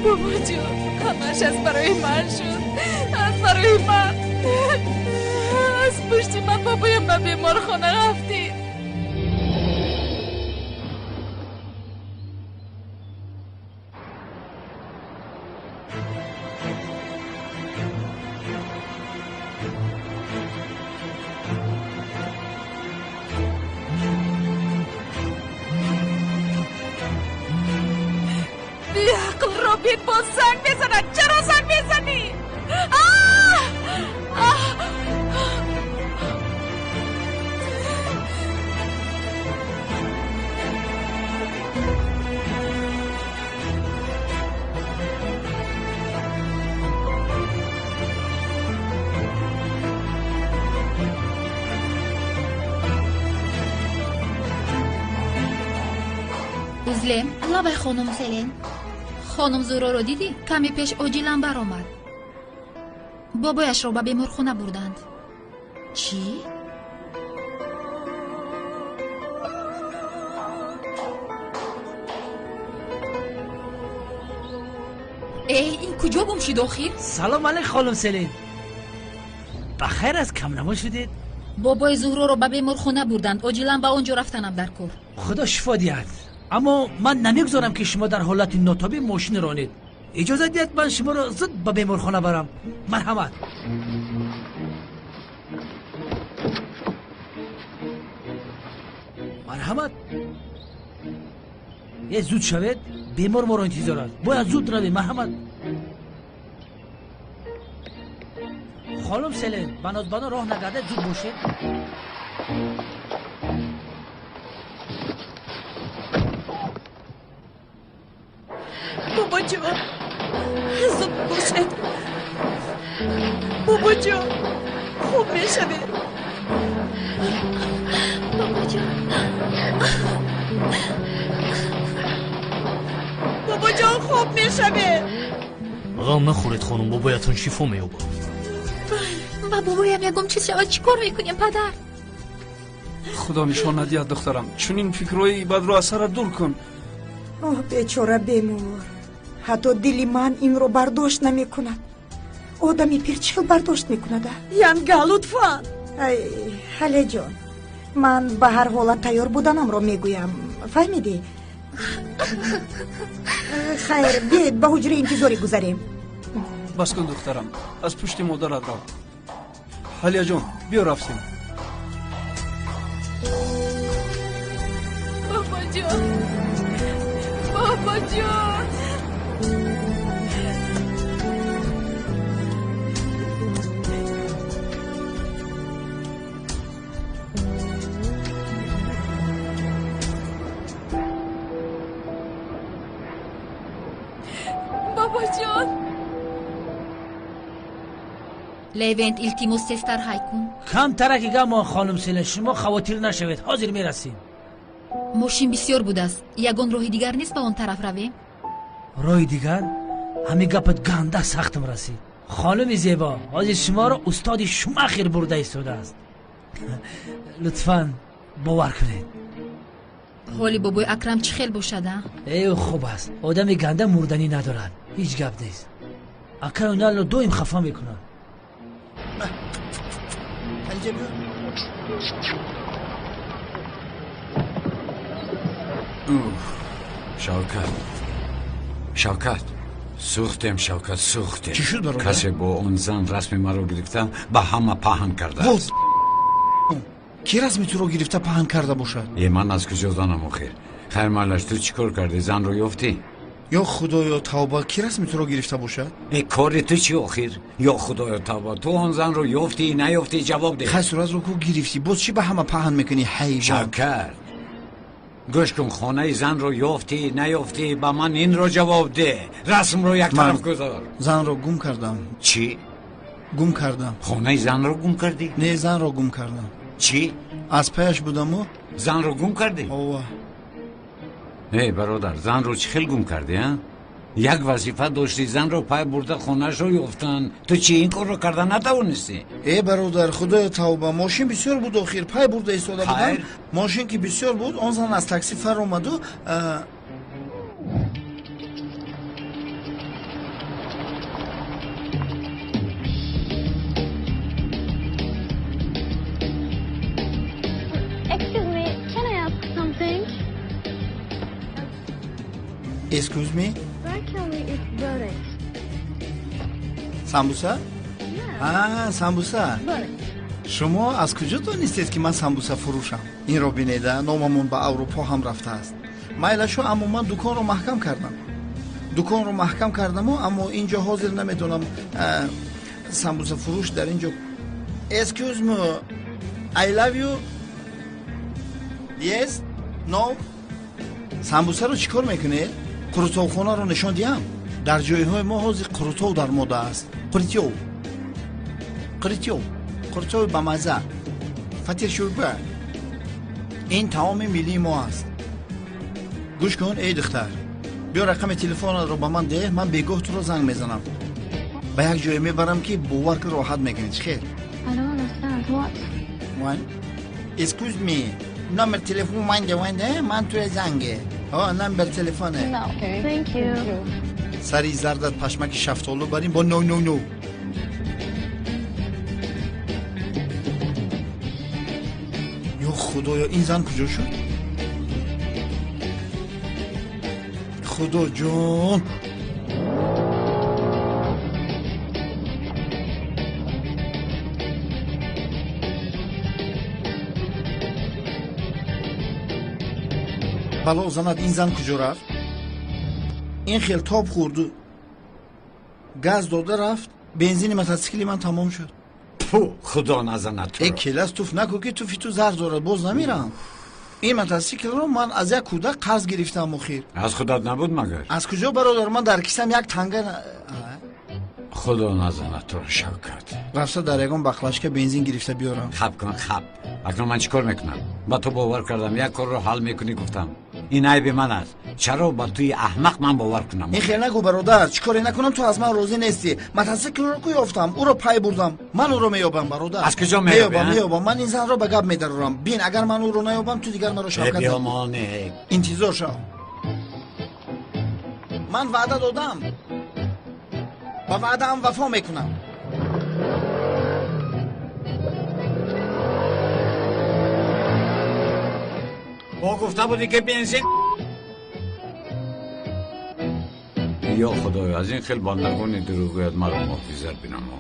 Бобоҷон, ҳамаш аз барои ман шуд. Аз барои ман. Аз пушти ман бобоям ба беморхона рафтид. باز زنگ میزند. چرا زنگ میزنی؟ Узлем, лабай хонум Селен. Хонум Зуроро дидӣ? Каме пеш оҷилан баромад. Бобояшро ба беморхона бурданд. Чӣ? Эй, ин куҷо гум шуд охир? Салом алейк, хонум Селин. Ба хайр аст, камнамо шудед? Бобои Зуҳроро ба беморхона бурданд. Оҷилан ба он ҷо рафтанам дар кор. Худо шифо диҳад. Аммо ман намегузорам, ки шумо дар ҳолати нотобӣ мошин ронед. Иҷозат диҳед, ман шуморо зуд ба беморхона барам. Марҳамат. Марҳамат. Е, зуд шавед, бемор моро интизор аст. Бояд зуд равем. Марҳамат. Хонум Селен, ба нозбано роҳ нагардед, зуд бошед. Бобоҷон, зуд бошед. Бобоҷон, хуб мешавед. Бобоҷон, бобоҷон, хуб мешавед. Ғам нахӯред, хонум, бобоятон шифо меёбад. Ба бобоям ягон чиз шавад, чӣ кор мекунем, падар? Худо нишон надиҳад, духтарам. Чунин фикрҳои бадро аз сарат дур кун. Оҳ, бечора бемор. Ҳатто дили ман инро бардошт намекунад. Одами пир чӣ хел бардошт мекунад? Янга, лутфан. Ай, Ҳалеҷон, ман ба ҳар ҳолат тайёр буданамро мегӯям. Фаҳмидӣ? Хайр, биед ба ҳуҷраи интизорӣ гузарем. Бас кун, духтарам, аз пушти модарат рав. Ҳалияҷон, биё рафтем. Бобоҷон, бобоҷон. Бобоҷон. Левент, илтимос, тезтар ҳай кун. Камтараки гамон, хонум Селен, шумо хавотир нашавед, ҳозир мерасем. Мошин бисёр будааст. Ягон роҳи дигар нест ба он тараф равем? Роҳи дигар? Ҳамин гапат ганда сахтам расид. Хонуми зебо, ҳозир шуморо устоди Шумахер бурда истодааст. Лутфан бовар кунед. Ҳоли бобои Акрам чӣ хел бошад, а? Э, хуб аст. Одами ганда мурданӣ надорад. Ҳеҷ гап нест. Акаю Налро доим хафа мекунад. Шавкат, Шавкат, сӯхтем, Шавкат, сӯхтем. Чӣ шуд, бародар? Касе бо он зан расми маро гирифта ба ҳама паҳн кардааст. Ки расми туро гирифта паҳн карда бошад? Е, ман аз куҷо донам охир? Хайр, майлаш, ту чӣ кор кардӣ? Занро ёфтӣ? Ё худоё, тавба, ки расми туро гирифта бошад? Э, кори ту чӣ охир? Ё худоё, тавба, ту он занро ёфтӣ, наёфтӣ, ҷавоб деҳ. Хай, суратро ку гирифтӣ, боз чӣ ба ҳама паҳн мекунӣ, ҳайвон? Шавкат, гӯш кун, хонаи занро ёфтӣ, наёфтӣ, ба ман инро ҷавоб деҳ. Расмро як тараф гузор. Занро гум кардам. Чӣ? Гум кардам. Хонаи занро гум кардӣ? Не, занро гум кардам. Чӣ? Аз паяш будаму. Занро гум кардӣ? Ова. Эй, бародар, занро чӣ хел гум кардӣ, а? Як вазифа доштӣ, занро пай бурда хонаашро ёфтан. Ту чӣ ин корро карда натавонистӣ? Э, бародар, худоё тавба, мошин бисёр буд охир, пай бурда истода будам. Мошин ки бисёр буд, он зан аз такси фаромаду. Excuse me? Самбуса? Самбуса. Шумо аз куҷо донистед, ки ман самбуса фурӯшам? Инро бинеда, номамон ба Аврупо ҳам рафтааст. Майлашо, аммо ман дуконро маҳкам кардам. Дуконро маҳкам кардаму, аммо ин ҷо ҳозир намедонам самбуса фурӯш дар ин ҷо. Excuse me, I love you. Yes? No? Самбусаро чӣ кор мекунед? Қурутовхонаро нишон диҳам? Дар ҷойҳои мо ҳозир қурутов дар мода аст. Қуритёв. Қуритёв. Қурутови бамазза. Фатир шӯрба. Ин таоми миллии мо аст. Гӯш кун, эй духтар. Биё рақами телефонатро ба ман деҳ, ман бегоҳ туро занг мезанам. Ба як ҷое мебарам, ки бовар кун, роҳат мекунӣ. Чӣ хел? Excuse me. Номер телефон ванде ванде, ман туя занге. Номер телефоне. Сари зардат пашмаки шафтолу барин бо но но но. Ё худоё, ин зан куҷо шуд? Худо ҷон. Бало занад, ин зан куҷо рафт? Ин хел тоб хӯрду газ дода рафт, бензини мотосикли ман тамом шуд. Пу, худо назанад туро. Э, келас, туф накун, ки туфи ту зарр дорад, боз намерам. Ин мотосиклро ман аз як кӯдак қарз гирифтам охир. Аз худат набуд магар? Аз куҷо, бародар, ман дар кисам як танга. Худо назанад туро, Шавкат. Рафта дар ягон бақлашка бензин гирифта биёрам. Хаб кун, хаб. Акнун ман чӣ кор мекунам? Ба ту бовар кардам, як корро ҳал мекунӣ гуфтам. Ин айби ман аст. Чаро ба туи аҳмақ ман бовар кунам? Ин хел нагӯ, бародар. Чӣ коре накунам, ту аз ман розӣ нестӣ. Мотосиклро ку ёфтам, ӯро пай бурдам. Ман ӯро меёбам, бародар. Аз куҷо меёбӣ? Меёбам. Ман ин занро ба гап медарорам. Бин, агар ман ӯро наёбам, ту дигар маро Шавкат. Биёмоне. Интизор шав. Ман ваъда додам. Ба ваъдаам вафо мекунам. Бо гуфта будӣ, ки бензин. Ё худоё, аз ин хел бандагони дурӯғгӯят маро муҳофизат бинамо.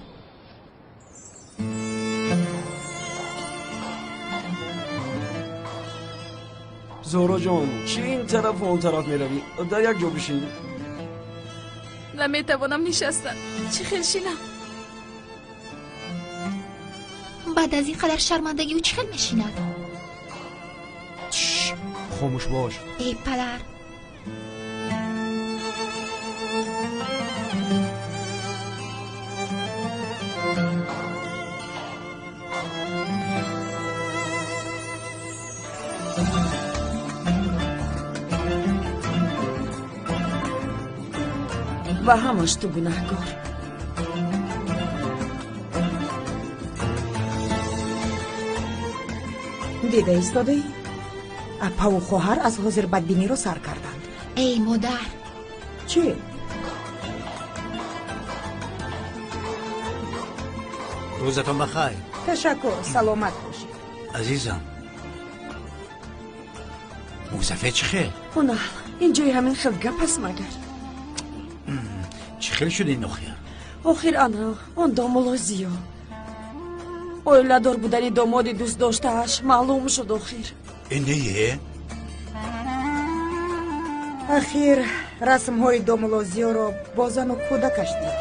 Зуҳро ҷон, чӣ ин тарафу он тараф меравӣ? Дар як ҷо бишин. Наметавонам нишастан. Чӣ хел шинам? Баъд аз ин қадар шармандагӣ ӯ чӣ хел мешинад? Хомӯш бош. Эй падар. Ва ҳамаш ту гунаҳкор. Дида истодаӣ? Апаву хоҳар аз ҳозир бадбиниро сар карданд. Эй модар. Чӣ? Рӯзатон бахайр. Ташаккур, саломат бошед. Азизам, мӯйсафед чӣ хел? Ҳунал, ин ҷои ҳамин хел гап аст магар? Чӣ хел шуд ин охир? Охир ана он домулло Зиё. Оиладор будани домоди дӯстдоштааш маълум шуд охир. Ин не? Ахир расмҳои домулло Зиёро бо зану кӯдакаш дид.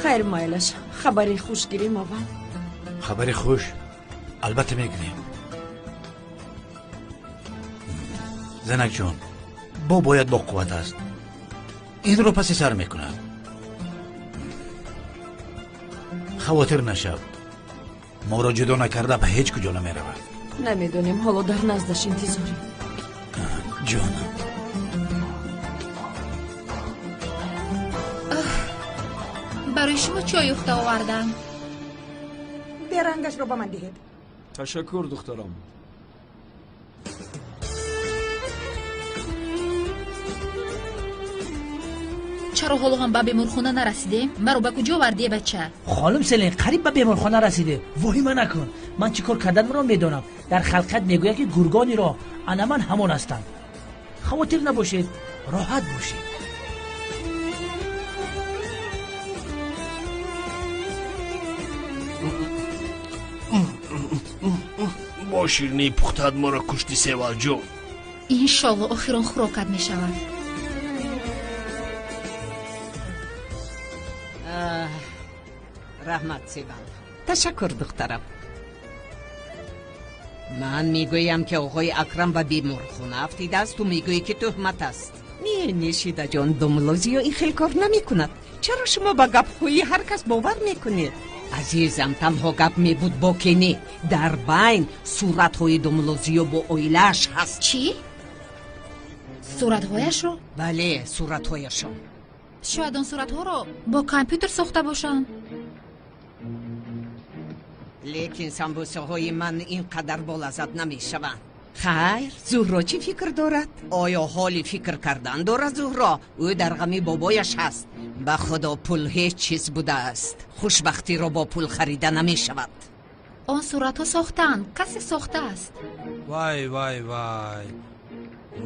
Хайр, майлаш, хабари хуш гирем аввал. Хабари хуш албатта мегирем. Занакҷон, бо бояд бо қувват аст. Инро паси сар мекунад. Хавотир нашав. Моро ҷудо накарда ба ҳеҷ куҷо намеравад. Намедонем, ҳоло дар наздаш интизорем. Ҷонам. Барои шумо чой юхта овардам. Берангашро ба ман диҳед. Ташаккур, духтарам. Чаро ҳоло ҳам ба беморхона нарасидем? Маро ба куҷо овардӣ, бача? Хонум Селин, қариб ба беморхона расидем. Воҳима накун. Ман чӣ кор карданро медонам. Дар халқият мегӯяд, ки гургони роҳ ана ман ҳамон ҳастам. Хавотир набошед, роҳат бошед. Бо ширинии пухтаат моро кушти, Севалҷон. Иншолло охирон хӯрокат мешавад. Раҳмат, Севал. Ташаккур, духтарам. Ман мегӯям, ки оғои Акрам ба беморхона афтидааст, ту мегӯӣ, ки тӯҳмат аст. Не, не, Шидаҷон, домла Зиё ин хел кор намекунад. Чаро шумо ба гапҳои ҳар кас бовар мекунед? Азизам, танҳо гап мебуд, боке не. Дар байн суратҳои домла Зиё бо оилааш ҳаст. Чӣ? Суратҳояшро? Бале, суратҳояшон. Шояд он суратҳоро бо компютер сохта бошанд. Лекин самбусаҳои ман ин қадар болаззат намешаванд. Хайр, Зуҳро чӣ фикр дорад? Оё ҳоли фикр кардан дорад Зуҳро? Ӯ дар ғами бобояш ҳаст. Ба худо, пул ҳеҷ чиз будааст. Хушбахтиро бо пул харида намешавад. Он суратҳо сохтаанд, касе сохтааст. Вай, вай, вай,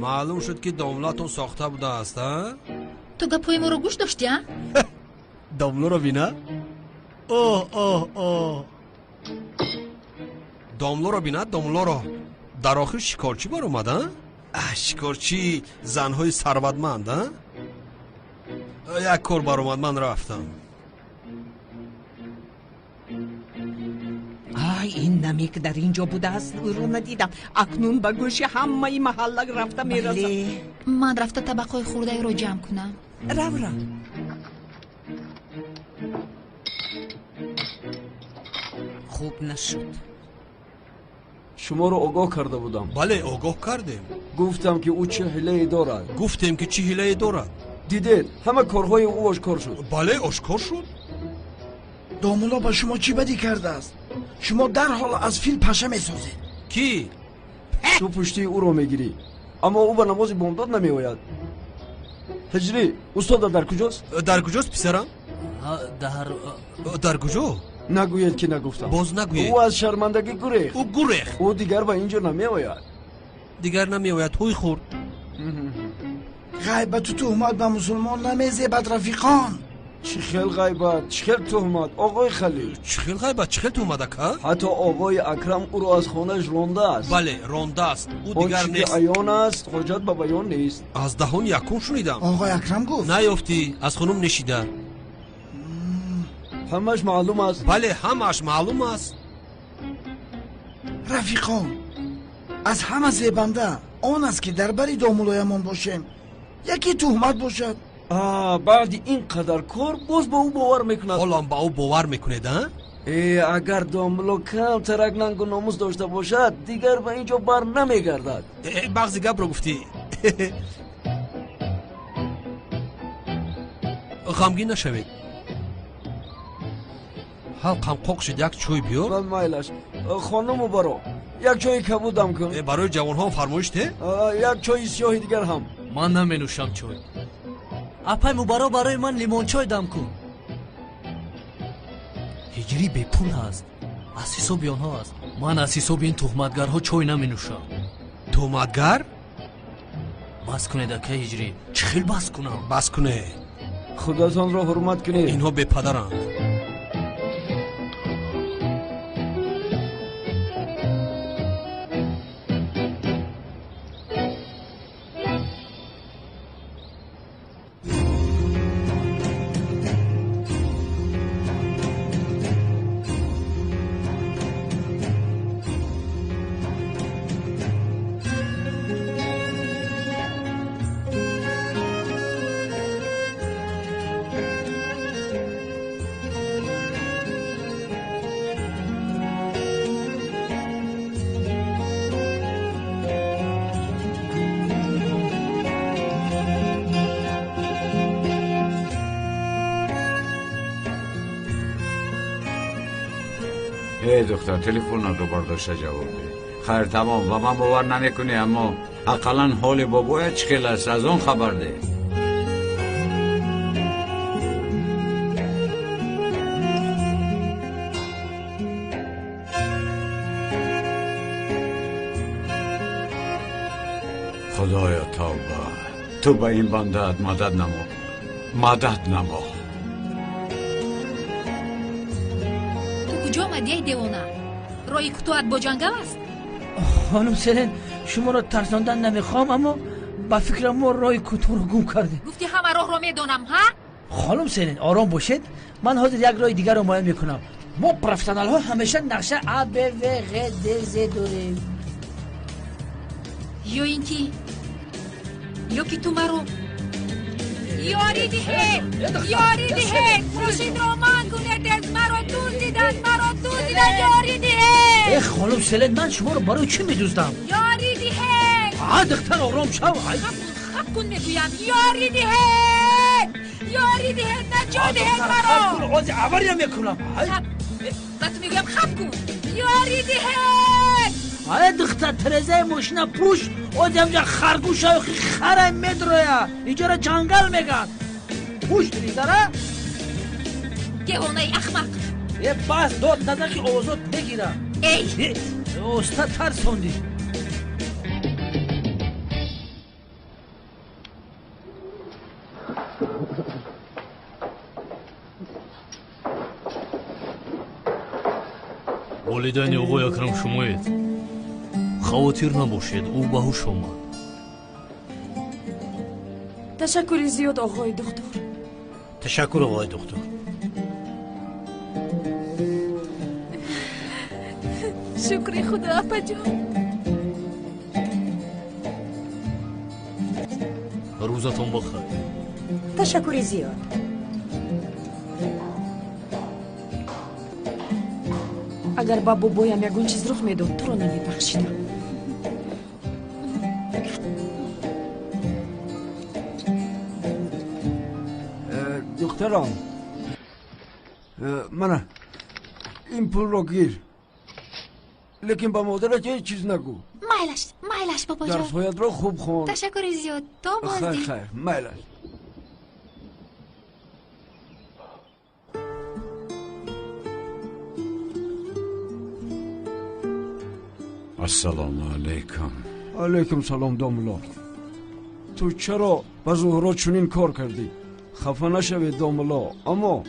маълум шуд, ки домлатон сохта будааст, а? Ту гапҳои моро гӯш доштӣ, а? Домлоро бина. Оҳ, оҳ, оҳ, домлоро бина, домлоро. Дар охир шикорчӣ баромад, а? Шикорчии занҳои сарватманд, а? Як кор баромад, ман рафтам. Ай, ин намек дар ин ҷо будааст, ӯро надидам. Акнун ба гӯши ҳамаи маҳалла рафта мерасам. Ман рафта табақҳои хурдаеро ҷамъ кунам. Рав, рав. Хуб нашуд. Шуморо огоҳ карда будам. Бале, огоҳ кардем. Гуфтам, ки ӯ чӣ ҳилае дорад. Гуфтем, ки чӣ ҳилае дорад. Дидед, ҳама корҳои ӯ ошкор шуд. Бале, ошкор шуд. Домулло ба шумо чӣ бадӣ кардааст? Шумо дарҳол аз фил паша месозед. Кӣ? Ту пуштии ӯро мегирӣ, аммо ӯ ба намози бомдод намеояд. Ҳиҷрӣ, устода дар куҷост? Дар куҷост, писарам? Дар куҷо? Нагӯед, ки нагуфтам. Боз нагӯед. Ӯ аз шармандагӣ гурехт. Ӯ гурехт. Ӯ дигар ба ин ҷо намеояд. Дигар намеояд. Ҳуй хӯрд. Ғайбату туҳмат ба мусулмон намезебад, рафиқон. Чӣ хел ғайбат, чӣ хел туҳмат, оғои Халил? Чӣ хел ғайбат, чӣ хел туҳмат, ака? Ҳатто оғои Акрам ӯро аз хонааш рондааст. Бале, рондааст. Ӯ дигар Он чӣ ки нест. аён аст, ҳоҷат ба баён нест. Аз даҳон якум шунидам. Оғои Акрам гуфт? Наёфтӣ, аз хонум нешида. Ҳамааш маълум аст. Бале, ҳамааш маълум аст. Рафиқон, аз ҳама зебанда он аст, ки дар бари домулоямон бошем. Яке туҳмат бошад. Баъди ин қадар кор боз ба ӯ бовар мекунад. Ҳолам ба ӯ бовар мекунед, а? Э, агар домуло камтарак нангу номус дошта бошад, дигар ба ин ҷо бар намегардад. Э, бағзи гапро гуфтӣ. Ғамгин нашавед. Ҳалқам қоқ шуд, як чой биёр. Ман майлаш. Хонуму баро, як чойи кабудам кун. Э, барои ҷавонҳо фармоиш де? Як чойи сиёҳи дигар ҳам. Ман наменӯшам чой. Апай Мубаро, барои ман лимончой дам кун. Ҳиҷрӣ бепул ҳаст, аз ҳисоби онҳо аст. Ман аз ҳисоби ин туҳматгарҳо чой наменӯшам. Туҳматгар? Бас кунед, акай Ҳиҷрӣ. Чӣ хел бас кунам? Бас кунед. Худатонро ҳурмат кунед. Инҳо бепадаранд. Эй духтар, телефонатро бардошта ҷавоб деҳ. Хайр, тамом, ба ман бовар намекунӣ, аммо ақаллан ҳоли бобоят чӣ хел аст, аз он хабар деҳ. Худоё тавба, ту ба ин бандаат мадад намо, мадад намо. Ту куҷо омадӣ, эй девона? Роҳи кӯтоҳат бо ҷангал аст? Хонум Селен, шуморо тарсондан намехоҳам, аммо ба фикрам мо роҳи кӯтоҳро гум кардем. Гуфтӣ ҳама роҳро медонам, ҳа? Хонум Селен, ором бошед, ман ҳозир як роҳи дигарро муайян мекунам. Мо профессионалҳо ҳамеша нақша А, Б, В, Ғ, Д, З дорем. Ё ин ки ё ки ту маро ёрӣ диҳед, ёрӣ диҳед, мошинро ман кунед, аз маро дуздиданд, маро дуздиданд, ёрӣ диҳед. Э хонум Селен, ман шуморо барои чӣ медуздам? Ёрӣ диҳед. А духтар, ором шав. Хаб кун мегӯям, ёрӣ диҳед, ёрӣ диҳед, наҷот диҳед маро. Ози авария мекунам. Ба ту мегӯям хаб кун, ёрӣ диҳед. Ай духтар, тирезаи мошина пӯш, ози ҳамҷа харгӯша хара медроя, иҷора ҷангал меган. Пӯш тирезара. Девонаи ахмақ. Э бас, дод назан ки овозот мегира. Эй! Оста тарсондӣ. Волидайни оғои Акрам шумоед. Хавотир набошед, ӯ ба ҳуш омад. Ташаккури зиёд, оғои духтур. Ташаккур, оғои духтур. Шукри худо, апаҷон. Рӯзатон бахайр. Ташаккури зиёд. Агар ба бобоям ягон чиз рух медод, туро намебахшидам. Духтарам, мана ин пулро гир, лекин ба модарат ҳеҷ чиз нагӯ. Майлаш, майлаш, бобоҷон. Дарсҳоятро хуб хон. Ташаккури зиёд, то боздид. Хайр, хайр, майлаш. Ассалому алайкум. Алайкум салом, домулло. Ту чаро ба Зуҳро чунин кор кардӣ? Хафа нашавед, домулло, аммо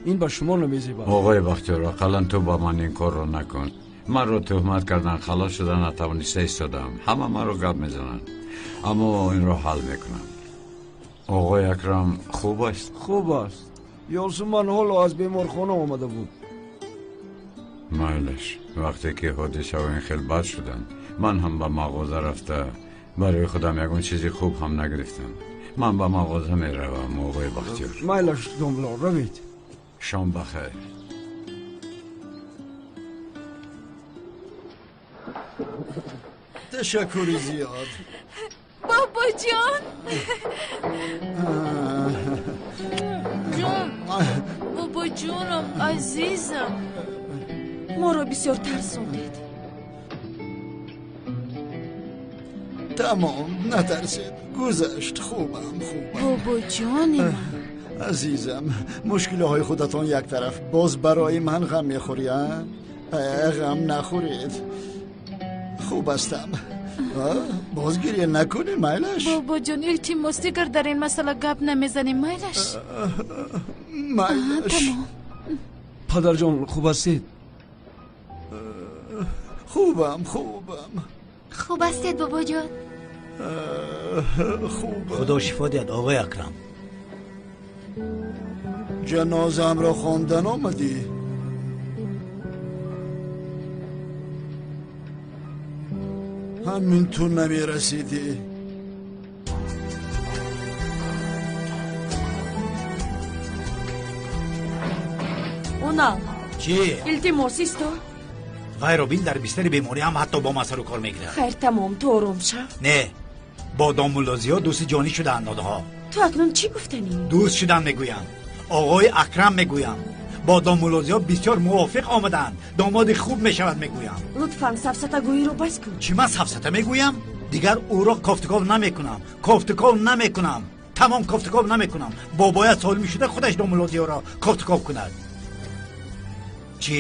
ин ба шумо намезебад. Оғои Бахтиёр, ақаллан ту ба ман ин корро накун. Манро туҳмат кардан, халос шуда натавониста истодаам. Ҳама маро гап мезананд, аммо инро ҳал мекунам. Оғои Акрам хуб аст? Хуб аст. Ёсуман ҳоло аз беморхона омада буд. Майлаш, вақте ки ҳодисаҳо ин хел бад шуданд, ман ҳам ба мағоза рафта барои худам ягон чизи хуб ҳам нагирифтам. Ман ба мағоза меравам, оғои Бахтиёр. Майлаш, домло, равед. Шом бахайр. Ташаккури зиёд. Бобоҷон. Ҷон, бобоҷонам, азизам. Моро бисёр тарсондед. Тамом, натарсед. Гузашт, хубам, хубам. Бобоҷони ман. Азизам, мушкилиҳои худатон як тараф, боз барои ман ғам мехӯрӣ, а? Ғам нахӯред. Хуб ҳастам. Боз гиря накунӣ, майлаш? Бобоҷон, илтимос, дигар дар ин масъала гап намезанем, майлаш? Майлаш. Тамом. Падарҷон, хуб ҳастед? Хубам, хубам. Хуб ҳастед, бобоҷон? Хубам. Худо шифо диҳад, оғои Акрам. Ҷанозаамро хондан омадӣ? Ҳамин ту намерасидӣ. Унал. Чӣ? Илтимос, исто. Вайро бин, дар бистари беморӣ ҳам ҳатто бо ман сару кор мегирад. Хайр, тамом, ту ором шав. Не, бо домуллозиё дӯсти ҷонӣ шудаанд онҳо. Ту акнун чӣ гуфтанӣ? Дӯст шудан мегӯям, оғои Акрам мегӯям. Бо домуллозиё бисёр мувофиқ омадаанд, домоди хуб мешавад мегӯям. Лутфан сафсатагӯиро бас кун. Чӣ ман сафсата мегӯям? Дигар ӯро кофтуков намекунам, кофтуков намекунам, тамом кофтуков намекунам. Бобояд солим шуда худаш домуллозиёро кофтуков кунад. Чӣ?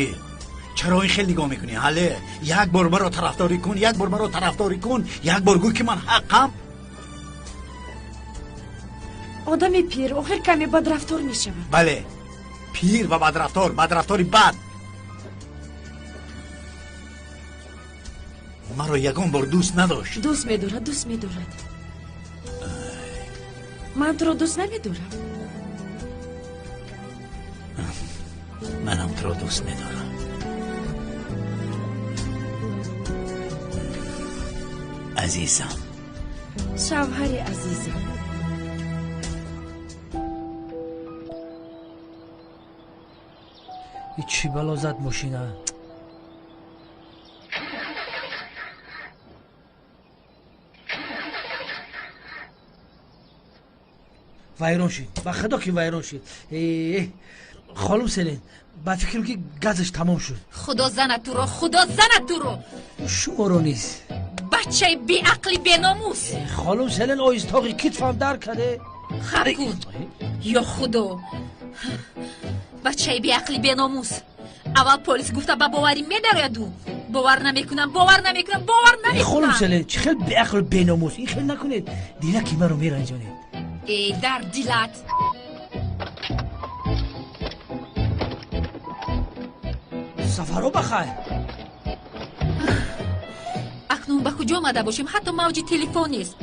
Чаро ин хел нигоҳ мекунӣ? Ҳале як бор маро тарафдорӣ кун, як бор маро тарафдорӣ кун, як бор гӯй ки ман ҳаққам. Одами пир охир каме бадрафтор мешавад. Бале, пир ва бадрафтор, бадрафтори бад. Маро ягон бор дӯст надошт. Дӯст медорад, дӯст медорад. Ман туро дӯст намедорам. Манам туро дӯст медорам. Азизам. Шавҳари азизам. Чӣ бало зад мошина? Вайрон шид, ба худо ки вайрон шид. Холум Селин, ба фикрам ки газаш тамом шуд. Худо занад туро, худо занад туро. Шуморо низ. Бачаи беақли беномус. Холум Селин, оистоғи китфам дар каде. Хаб кун. Ё худо, бачаи беақли беномус. Аввал полис гуфта ба боварӣ медарояду. Бовар намекунам, бовар намекунам, бовар намекунам. Холум Селин, чӣ хел беақлу беномус? Ин хел накунед, дилаки маро меранҷонед. Э, дар дилат. Сафаро бахайр. Акнун ба куҷо омада бошем? Ҳатто мавҷи телефон нест.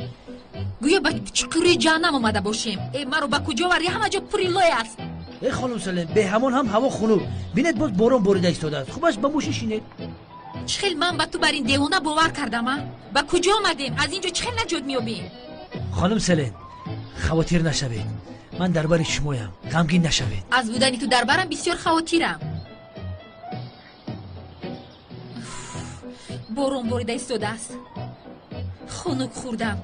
Гӯё ба чуқури ҷаҳаннам омада бошем. Э, маро ба куҷо варди? Ҳама ҷо пури лой аст. Э, холум Селин, беҳамон ҳам ҳаво хунук. Бинед, боз борон борида истодааст. Хубаш ба мошин шинед. Чӣ хел ман ба ту бар ин девона бовар кардам, а? Ба куҷо омадем? Аз ин ҷо чӣ хел наҷот меёбем? Хонум Селин, хавотир нашавед. Ман дар бари шумоям. Ғамгин нашавед. Аз будани ту дар барам бисёр хавотирам. Борон борида истодааст. Хунук хӯрдам.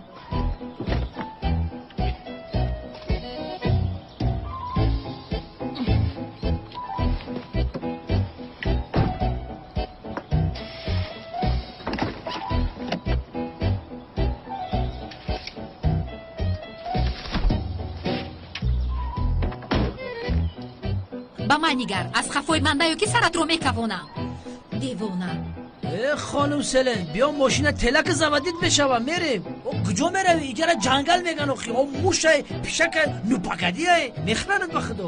Ба ман нигар, аз хафои ман наё ки саратро мекавонам. Девона. Э, хонум Селин, биё мошина телак заводит мешава, мерем. О, куҷо мерави? Иҷара ҷангал меган охи. О, мушай, пишакай, нупакадиай. Мехӯранад ба худо.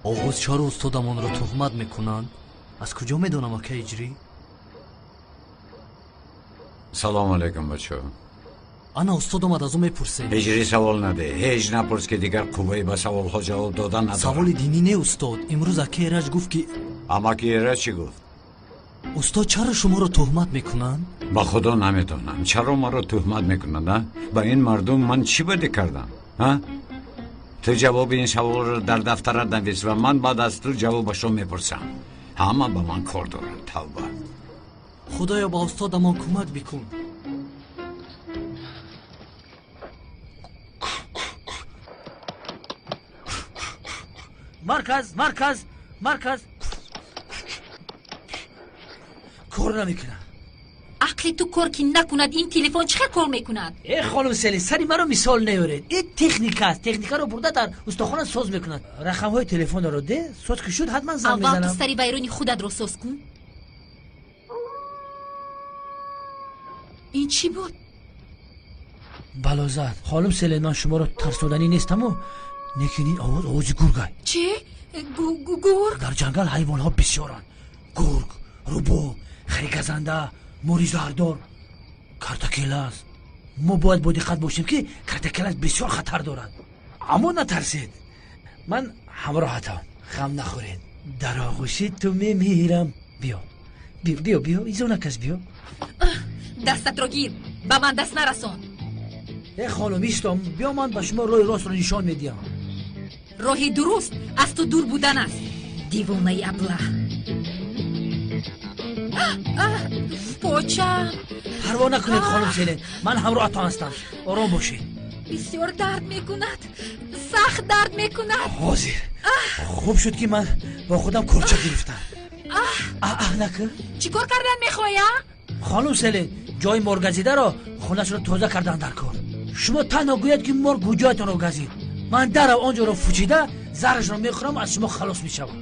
Оғоз чаро устодамонро туҳмат мекунанд? Аз куҷо медонам, ака Иҷрӣ? Салому алайкум, бачаҳо. Ана устод омад, аз ӯ мепурсем. Ҳиҷрӣ, савол наде. Ҳеҷ напурс, ки дигар қувваи ба саволҳо ҷавоб додан надорам. Саволи динӣ не, устод. Имрӯз ака Эраҷ гуфт ки Амаки Эраҷ чӣ гуфт? Устод, чаро шуморо туҳмат мекунанд? Ба худо намедонам чаро маро туҳмат мекунанд. А ба ин мардум ман чӣ бадӣ кардам? А ту ҷавоби ин саволро дар дафтарат навис ва ман баъд аз ту ҷавобашро мепурсам. Ҳама ба ман кор доранд. Тавба. Худоё, ба устодамон кӯмак бикун. Марказ, марказ, марказ. Кор намекунад. Ақли ту кор ки накунад, ин телефон чӣ хел кор мекунад? Э, хонум Селин, сари маро мисол неёред. Ин техника аст. Техникаро бурда дар устохона соз мекунад. Рақамҳои телефонро де, соз ки шуд, ҳатман занг Аввал ту мезанам. сари вайрони худатро соз кун. Ин чӣ буд? Балозад. Хонум Селин, ман шуморо тарсоданӣ нестаму, лекин ин овоз овози гургай. Чӣ? Гург? Дар ҷангал ҳайвонҳо бисёранд. Гург, рӯбоҳ, хари газанда, мори заҳрдор, картакелас. Мо бояд бо диққат бошем, ки картакелас бисёр хатар дорад. Аммо натарсед, ман ҳамроҳатам. Ғам нахӯред. Дар оғӯши ту мемирам. Биё, биё, биё, биё, изонакас, биё. Дастатро гир, ба ман даст нарасон. Э, хонум, истом, биё, ман ба шумо роҳи ростро нишон медиҳам. Роҳи дуруст аз ту дур будан аст, девонаи аблаҳ. Почам. Парво накунед, хонум Селин, ман ҳамроҳатон ҳастам. Ором бошед. Бисёр дард мекунад, сахт дард мекунад. Ҳозир хуб шуд, ки ман бо худам корча гирифтам. Аҳ, накун. Чӣ кор кардан мехоҳӣ, а? Хонум Селин, ҷои моргазидаро хонашро тоза кардан дар кор. Шумо танҳо гӯяд, ки мор куҷоятонро газид. Ман дарав он ҷоро фучида, заҳрашро мехӯрам, аз шумо халос мешавам.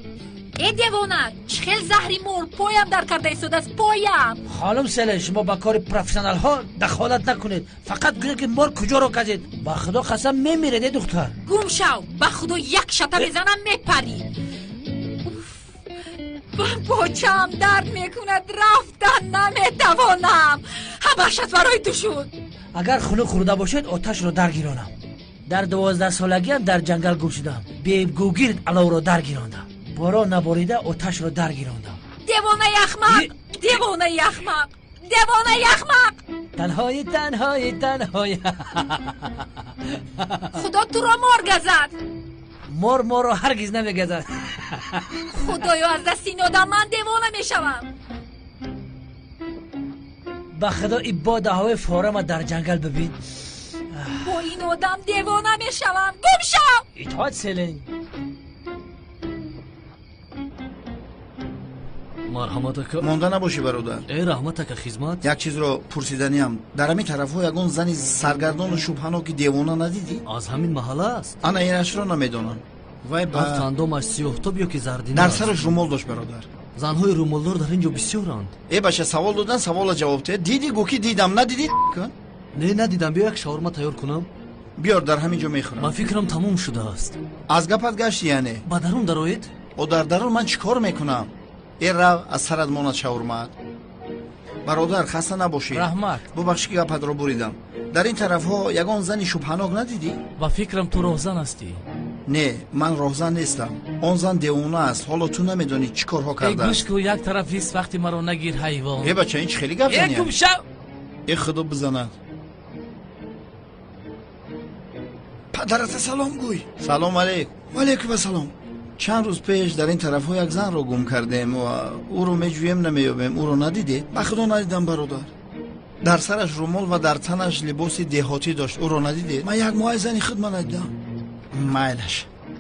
Э девона, чӣ хел заҳри мор поям дар карда истодааст, поям. Хонум Селен, шумо ба кори профессионалҳо дахолат накунед. Фақат гӯед ки мор куҷоро газид. Ба худо қасам мемиред, э духтар. Гум шав, ба худо як шата мезанам, мепарӣ. Почаам дард мекунад, рафтан наметавонам. Ҳамааш аз барои ту шуд. Агар хунук хӯрда бошед, оташро даргиронам. Дар 12 солагиам дар ҷангал гум шудам. Бегугирд аловро даргирондам. Борон наборида оташро даргирондам. Девонаи ахмақ, девонаи ахмақ, девонаи ахмақ. Танҳои, танҳои, танҳои. Худо туро мор газад. Мор морро ҳаргиз намегазад. Худоё, аз дасти ин одам ман девона мешавам. Ба худо ин бодаҳои форама дар ҷангал бибин. Бо ин одам девона мешавам. Гум шав. Итоат Селен. Марҳамат ака. Монда набошӣ, бародар. Э, раҳмат ака, хизмат. Як чизро пурсиданиам. Дар ҳамин тарафҳо ягон зани саргардону шубҳаноки девона надидӣ? Аз ҳамин маҳалла аст? Ана инашро намедонам. Вай ба андомаш сиёҳтоб ё ки зардина? Дар сараш румол дошт, бародар. Занҳои румолдор дар ин ҷо бисёранд. Э бача, савол додан, савола ҷавоб те. Дидӣ, гӯ ки дидам, надидӣ? Не, надидам. Биё як шаурма тайёр кунам. Биёр, дар ҳамин ҷо мехӯрам. Ба фикрам тамом шудааст. Аз гапат гашти яъне? Ба дарун дароед? О, дар дарун ман чӣ кор мекунам? Э рав, аз сарат монад шаурмаат. Бародар, хаста набошӣ. Раҳмат. Бубахшӣ ки гапатро буридам. Дар ин тарафҳо ягон зани шубҳанок надидӣ? Ба фикрам ту роҳзан ҳастӣ. Не, ман роҳзан нестам. Он зан девона аст. Ҳоло ту намедонӣ чӣ корҳо кардааст. Гӯш кун, як тараф ҳис вақти маро нагир, ҳайвон. Э бача, ин чӣ хеле гап занӣ? Э гум шав. Э худо бизанад. Падарата салом гӯй. Салом алейк. Ва алейкум ассалом. Чанд рӯз пеш дар ин тарафҳо як занро гум кардем ва ӯро меҷӯем, намеёбем. Ӯро надидед? Ба худо надидам, бародар. Дар сараш румол ва дар танаш либоси деҳотӣ дошт. Ӯро надидед? Ман як моҳи зани худма надидам. Майлаш,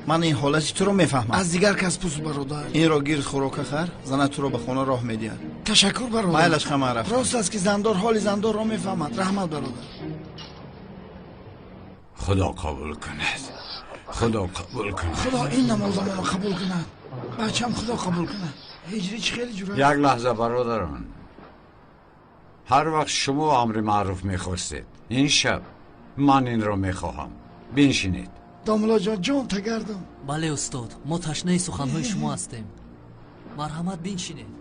ман ин ҳолати туро мефаҳмам. Аз дигар кас пурс, бародар. Инро гирд, хӯрока хар, занат туро ба хона роҳ медиҳад. Ташаккур, бародар. Майлаш, хама рафт. Рост аст ки зандор ҳоли зандорро мефаҳмад. Раҳмат, бародар. Худо қабул кунад. Худо қабул кунад. Худо ин намозамонро қабул кунад. Бачам, худо қабул кунад. Ҳиҷрӣ чӣ хеле ҷурат. Як лаҳза, бародарон. Ҳар вақт шумо амри маъруф мехостед, ин шаб ман инро мехоҳам. Биншинед. Домуллоҷон, ҷон тагардам. Бале устод, мо ташнаи суханҳои шумо ҳастем. Марҳамат, биншинед.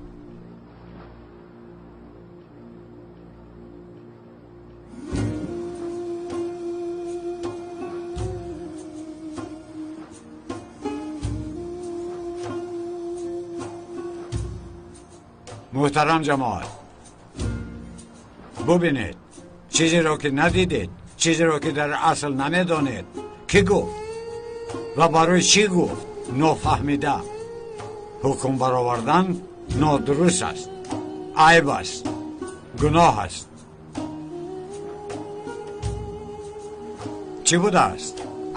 Муҳтарам ҷамоат, бубинед, чизеро ки надидед, чизеро ки дар асл намедонед, кӣ гуфт ва барои чӣ гуфт, нофаҳмида ҳукм баровардан нодуруст аст, айб аст, гуноҳ аст. Чӣ будааст?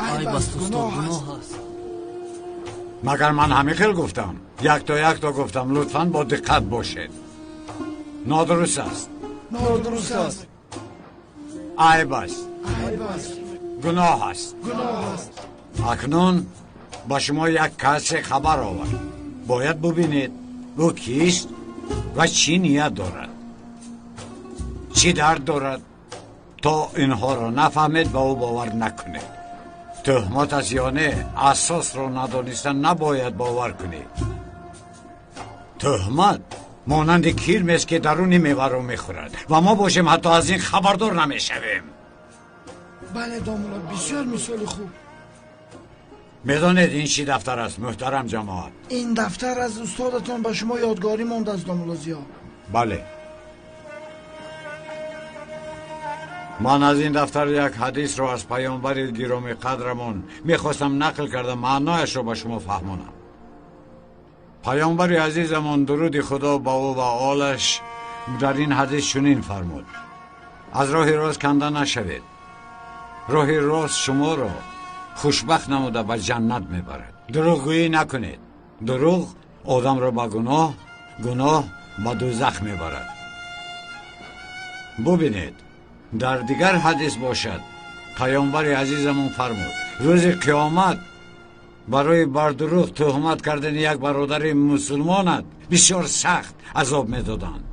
Айб аст устод, гуноҳ аст. Магар ман ҳамин хел гуфтам? Якто якто гуфтам. Лутфан бо диққат бошед. Нодуруст аст. Нодуруст аст. Айб аст. Айб аст. Гуноҳ аст. Гуноҳ аст. Акнун ба шумо як касе хабар овард. Бояд бубинед ӯ кист ва чӣ ният дорад, чӣ дард дорад. То инҳоро нафаҳмед, ба ӯ бовар накунед. Тӯҳмат аст ё не, асосро надониста набояд бовар кунед. Тӯҳмат монанди кирмест ки даруни меваро мехӯрад ва мо бошем ҳатто аз ин хабардор намешавем. Бале домулло, бисёр мисоли хуб. Медонед ин чӣ дафтар аст, муҳтарам ҷамоат? Ин дафтар аз устодатон ба шумо ёдгорӣ мондааст, домулло Зиё. Бале, ман аз ин дафтар як ҳадисро аз паёмбари гиромӣ қадрамон мехостам нақл карда маънояшро ба шумо фаҳмонам. Паёмбари азизамон, дуруди худо ба ӯ ва олаш, дар ин ҳадис чунин фармуд: аз роҳи рост канда нашавед. Роҳи рост шуморо хушбахт намуда ба ҷаннат мебарад. Дурӯғгӯӣ накунед. Дурӯғ одамро ба гуноҳ, гуноҳ ба дӯзах мебарад. Бубинед, дар дигар ҳадис бошад, паёмбари азизамон фармуд: рӯзи қиёмат Барои бардурӯғ туҳмат кардани як бародари мусулмонат бисёр сахт азоб медоданд.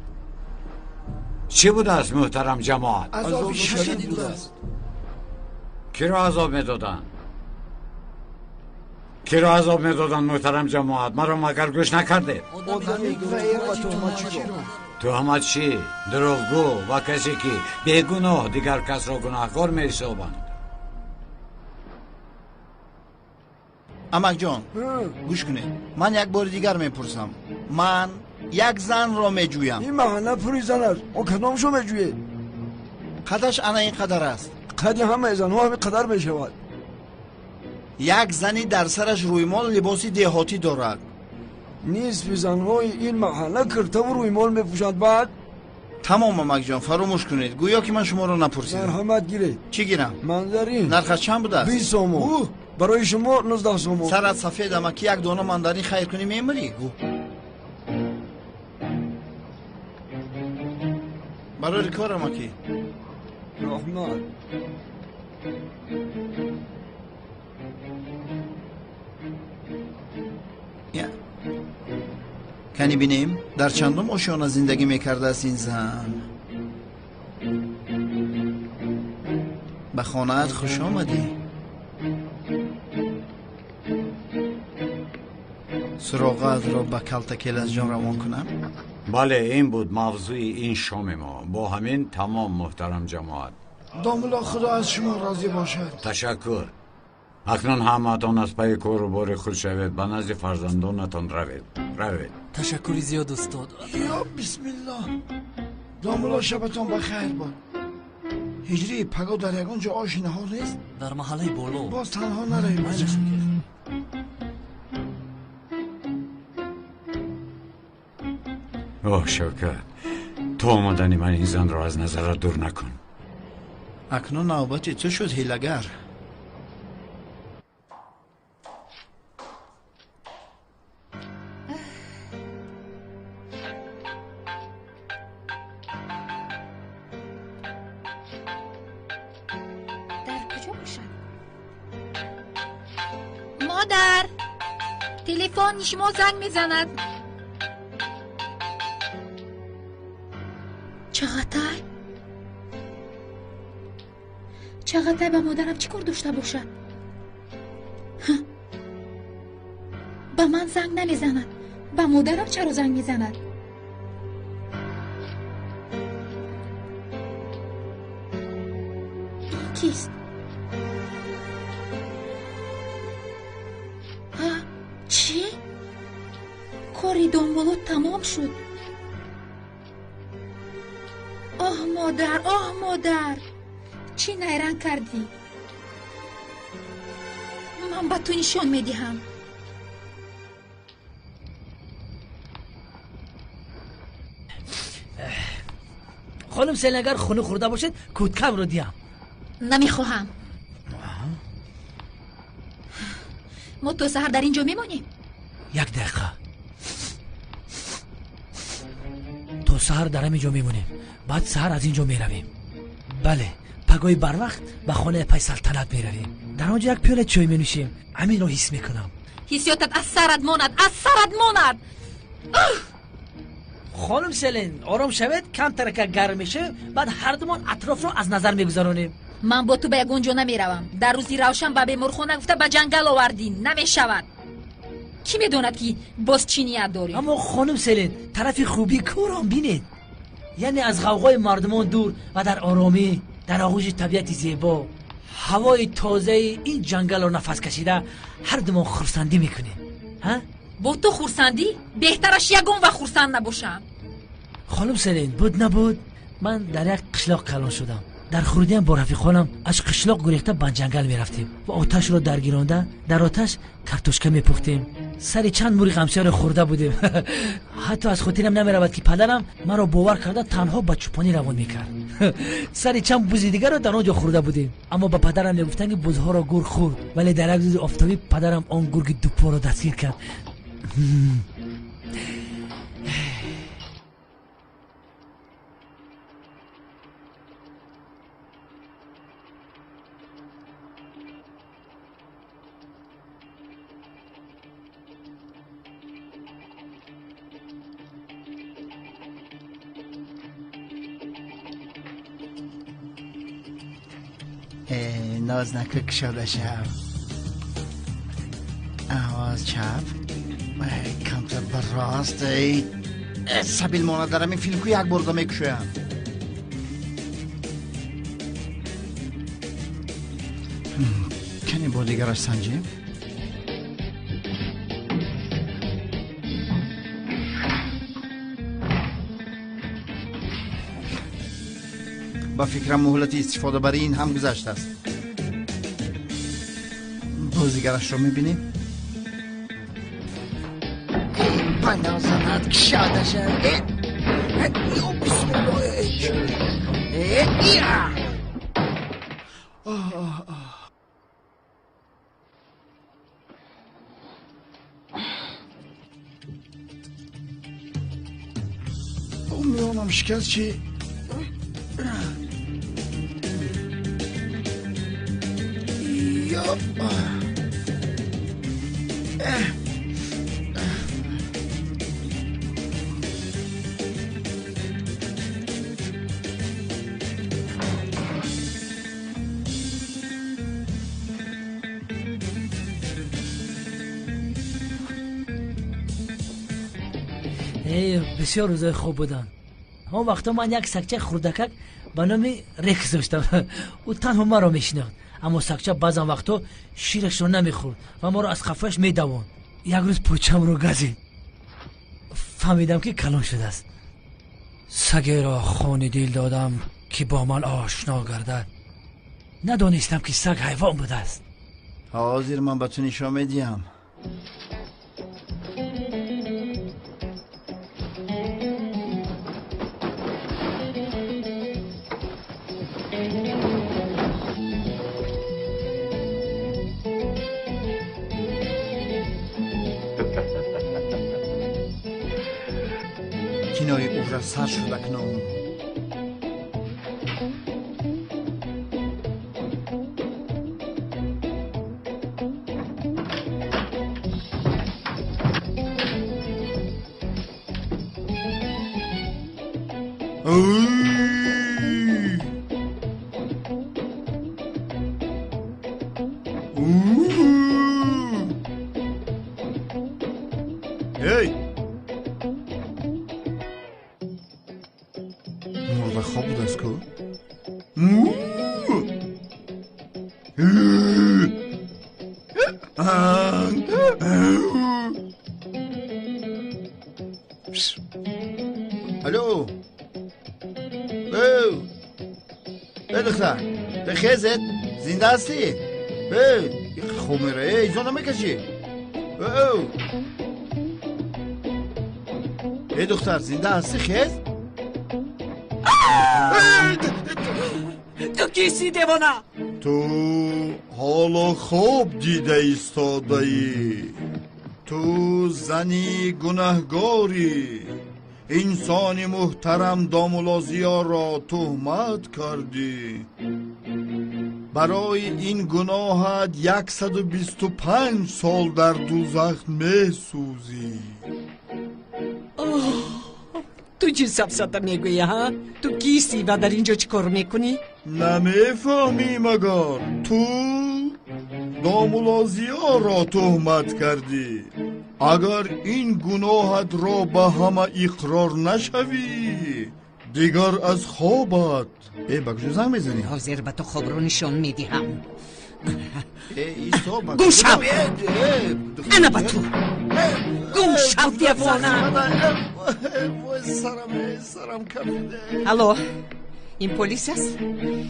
Чӣ будааст, муҳтарам ҷамоат? Азоби шадид будааст. Киро азоб медоданд? Киро азоб медоданд, муҳтарам ҷамоат? Маро магар гӯш накардед? Туҳматчӣ, дурӯғгӯ ва касе ки бегуноҳ дигар касро гунаҳкор меҳисобанд. Амакҷон, гӯш кунед, ман як бори дигар мепурсам. Ман як занро меҷӯям. Ин маҳалла пури зан аст, о кадомшо меҷӯед? Қадаш ана ин қадар аст. Қади ҳамаи занҳо ҳамин қадар мешавад. Як зани дар сараш рӯймол, либоси деҳотӣ дорад. Нисфи занҳои ин маҳалла киртаву рӯймол мепӯшанд. Баъд тамом, амакҷон, фаромӯш кунед, гӯё ки ман шуморо напурсидам. Марҳамат, гиред. Чӣ гирам? Мандарин. Нархаш чанд будааст? 20 сомон. Барои шумо 19 сомон. Сарат сафед, амаки, як дона мандарин хайр кунӣ мемирӣ. Гӯ барори кор, амаки. Раҳмат. Кани бинем, дар чандум ошёна зиндагӣ мекардааст ин зан? Ба хонаат хуш омадӣ. Суроғаатро ба калтакелазҷон равон кунам? Бале, ин буд мавзӯи ин шоми мо. Бо ҳамин тамом, муҳтарам ҷамоат. Домулло, худо аз шумо розӣ бошад. Ташаккур. Акнун ҳамаатон аз пайи кору бори худ шавед, ба назди фарзандонатон равед. Равед. Ташаккури зиёд, устод. Ё бисмиллоҳ. Домулло, шабатон ба хайр бод. Ҳиҷрӣ, паго дар ягон ҷо оши наҳор нест? Дар маҳаллаи боло. Боз танҳо наравед. Оҳ, Шавкат, то омадани ман ин занро аз назарат дур накун. Акнун навбати ту шуд, ҳилагар. Дар куҷо бошад? Модар, телефони шумо занг мезанад. Чағатай? Чағатай ба модарам чӣ кор дошта бошад? Ба ман занг намезанад. Ба модарам чаро занг мезанад? Ин кист? Чӣ? Кори домулло тамом шуд. Оҳ, модар, оҳ, модар, чӣ найранг кардӣ? Ман ба ту нишон медиҳам. Хонум Селин, агар хунук хӯрда бошед, кӯткамро диҳам. Намехоҳам. Мо то саҳар дар ин ҷо мемонем? Як дақиқа. То саҳар дар ҳамин ҷо мемонем. Баъд саҳар аз ин ҷо меравем. Бале, пагоҳи барвақт ба хонаи пай Салтанат меравем. Дар он ҷо як пиёла чой менӯшем. Ҳаминро ҳис мекунам. Ҳиссиётат аз сарат монад, аз сарат монад. Хонум Селин, ором шавед, камтарака гарм мешавем, баъд ҳардумон атрофро аз назар мегузаронем. Ман бо ту ба ягон ҷо намеравам. Дар рӯзи равшан ба беморхона гуфта ба ҷангал овардӣ. Намешавад. Кӣ медонад, ки боз чӣ ният дорӣ? Аммо хонум Селин, тарафи хубии корам бинед. Яъне аз ғавғои мардумон дур ва дар оромӣ, дар оғӯши табиати зебо, ҳавои тозаи ин ҷангалро нафас кашида ҳардумон хурсандӣ мекунем. Бо ту хурсандӣ? Беҳтараш ягон вақт хурсанд набошам. Хонум Селин, буд набуд, ман дар як қишлоқ калон шудам. Дар хурдиам бо рафиқонам аз қишлоқ гурехта ба ҷангал мерафтем ва оташро даргиронда дар оташ картошка мепухтем. Сари чанд мури ғамсияро хӯрда будем. Ҳатто аз хотирам намеравад, ки падарам маро бовар карда танҳо ба чӯпонӣ равон мекард. Сари чанд бузи дигарро дар он ҷо хӯрда будем. Аммо ба падарам мегуфтанд, ки бузҳоро гург хӯрд. Вале дар як рӯзи офтобӣ падарам он гурги дупоро дастгир кард. Нознака кушода шав. Аваз чап, камтар ба рост. Сабил монад, дар ҳамин филм ку як борда мекушоям. Кане бо дигараш санҷем. Ба фикрам, муҳлати истифодабарии ин ҳам гузаштааст. Боз дигарашро мебинем. Панозанад, кушода шав. Ё бисмилло. Я миёнам шикаст чи? Ё Бисёр рӯзои хуб буданд. Он вақто ман як сагчаи хурдакак ба номи Рекс доштам. Ӯ танҳо маро мешинохт, аммо сагча баъзан вақто ширашро намехӯрд ва моро аз қафояш медавонд. Як рӯз почамро газид, фаҳмидам, ки калон шудааст. Сагеро хони дил додам, ки бо ман ошно гардад. Надонистам, ки саг ҳайвон будааст. Ҳозир ман ба ту нишон медиҳам. Кинои ужас сар шуда кунун. Эй! Мурда хоб будааст ку? Алло! Эй! Эй, духтар! Хезет! Зинда ҳастӣ? Эй! Хоб мера! Эй, изо намекашӣ? Эй! Эй, духтар, зинда ҳастӣ, хез? Ту кистӣ, девона? Ту ҳоло хоб дида истодаӣ. Ту зани гунаҳгорӣ. Инсони муҳтарам домулозиёро туҳмат кардӣ. Барои ин гуноҳат 125 сол дар дузах месӯзӣ. Ту чӣ сафсата мегӯӣ, ҳа? Ту кистӣ ва дар ин ҷо чӣ кор мекунӣ? Намефаҳмӣ магар? Ту домулозиёро туҳмат кардӣ. Агар ин гуноҳатро ба ҳама иқрор нашавӣ, дигар аз хобат. Э, ба куҷо занг мезанӣ? Ҳозир ба ту хобро нишон медиҳам. Э, исо, ба Гум шав! Ана ба ту! Гум шав, девона! Вой, сарам, сарам кафиде. Алло, ин полис аст?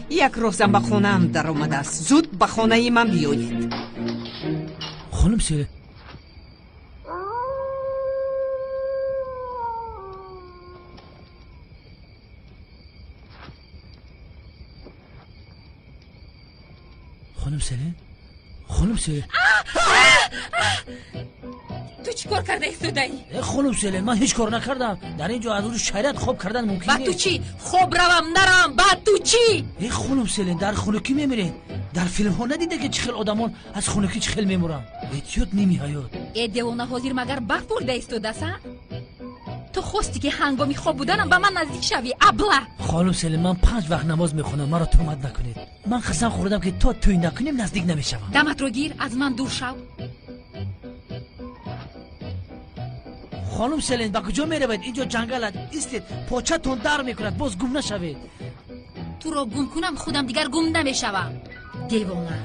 Як роҳзан ба хонаам даромадааст. Зуд ба хонаи ман биёед. Хонум Селин, хонум Селин, хонум Селин. Ту чӣ кор карда истодаӣ? Э, хонум Селин, ман ҳеҷ кор накардам. Дар ин ҷо аз рӯи шариат хоб кардан мумкин Ба ту нест. чӣ? Хоб равам, наравам, ба ту чӣ? Э, хонум Селин, дар хунукӣ мемиред. Дар филмҳо надида, ки чӣ хел одамон аз хунукӣ чӣ хел мемуранд? Эҳтиёт ними ҳаёт. Э, девона, ҳозир магар барф борида истодааст, а? Ту хости ки ҳангоми хоб буданам ба ман наздик шавӣ, абла. Хонум Селин, ман 5 вақт намоз мехонам, маро туҳмат накунед. Ман қасам хӯрдам ки то тӯй накунем наздик намешавам. Даматро гир, аз ман дур шав. Хонум Селин, ба куҷо меравед? Инҷо ҷангал аст. Истед, початон дар мекунад, боз гум нашавед. Туро гум кунам, худам дигар гум намешавам. Девона.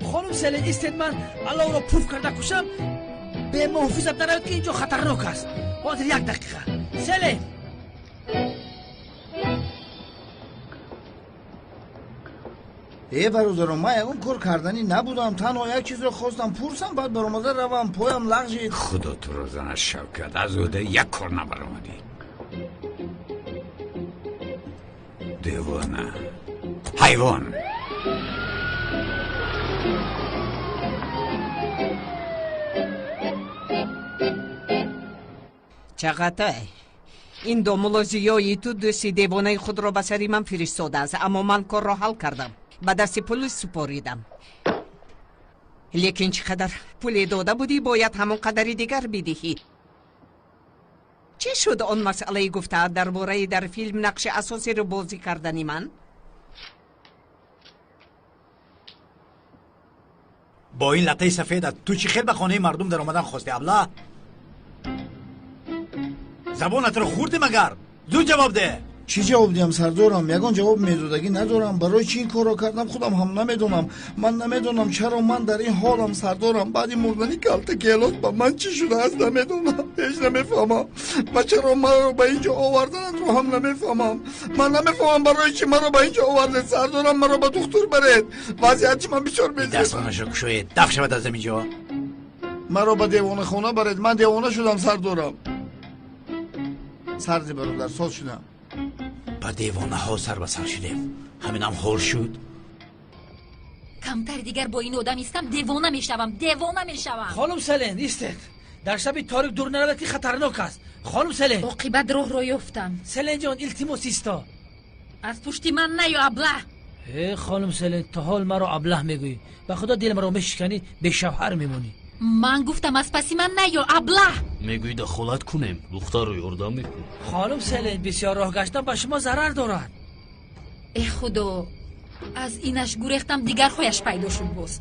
Хонум Селин, истед, ман аллоҳро пуф карда кушам. Бемуҳофизат наравед ки инҷо хатарнок аст. Ҳозир 1 дақиқа. Селин! Э бародарон, ман ягон кор карданӣ набудам. Танҳо як чизро хостам пурсам, баъд баромада равам. Поям лағжид. Худо туро занад, Шавкат, аз ӯҳдаи як кор набаромадӣ. Девона, ҳайвон. Чағатай, ин домулло Зиёи ту дӯсти девонаи худро ба сари ман фиристодааст, аммо ман корро ҳал кардам, ба дасти пулис супоридам. Лекин чӣ қадар пуле дода будӣ, бояд ҳамон қадари дигар бидиҳӣ. Чӣ шуд он масъалаи гуфтаат дар бораи дар филм нақши асосиро бозӣ кардани ман? Бо ин латтаи сафедат ту чӣ хел ба хонаи мардум даромадан хости, абла? Забонатро хӯрдӣ магар? Зуд ҷавоб деҳ. Чӣ ҷавоб диҳам, сардорам? Ягон ҷавоб медодагӣ надорам. Барои чӣ ин корро кардам, худам ҳам намедонам. Ман намедонам чаро ман дар ин ҳолам, сардорам. Баъди мурдани калта гелос ба ман чӣ шудааст намедонам. Ҳеҷ намефаҳмам. Ва чаро маро ба ин ҷо оварданатро ҳам намефаҳмам. Ман намефаҳмам барои чӣ маро ба ин ҷо овардед, сардорам. Маро ба духтур баред. Вазъияти ман бисёр безеб. Дастонашро кушоед, даф шавад аз ҳамин ҷо. Маро ба девонахона баред. Ман девона шудам, сардорам. Сарди бародар, соз шудам. Ба девонаҳо сар ба сар шудем. Ҳаминам ҳол шуд. Камтар дигар бо ин одам истам, девона мешавам, девона мешавам. Хонум Селин, истед. Дар шаби торик дур наравед ки хатарнок аст. Хонум Селин. Оқибат роҳро ёфтам. Селин ҷон, илтимос исто. Аз пушти ман наё, аблаҳ. Э хонум Селин, то ҳол маро аблаҳ мегӯӣ. Ба худо дили маро мешиканӣ, бешавҳар мемонӣ. Ман гуфтам аз паси ман наё, аблаҳ. Мегӯӣ дахолат кунем, духтарро ёрдам мекунем. Хонум Селин, бисёр роҳ гаштан ба шумо зарар дорад. Э худо, аз инаш гурехтам, дигарҳояш пайдо шуд боз.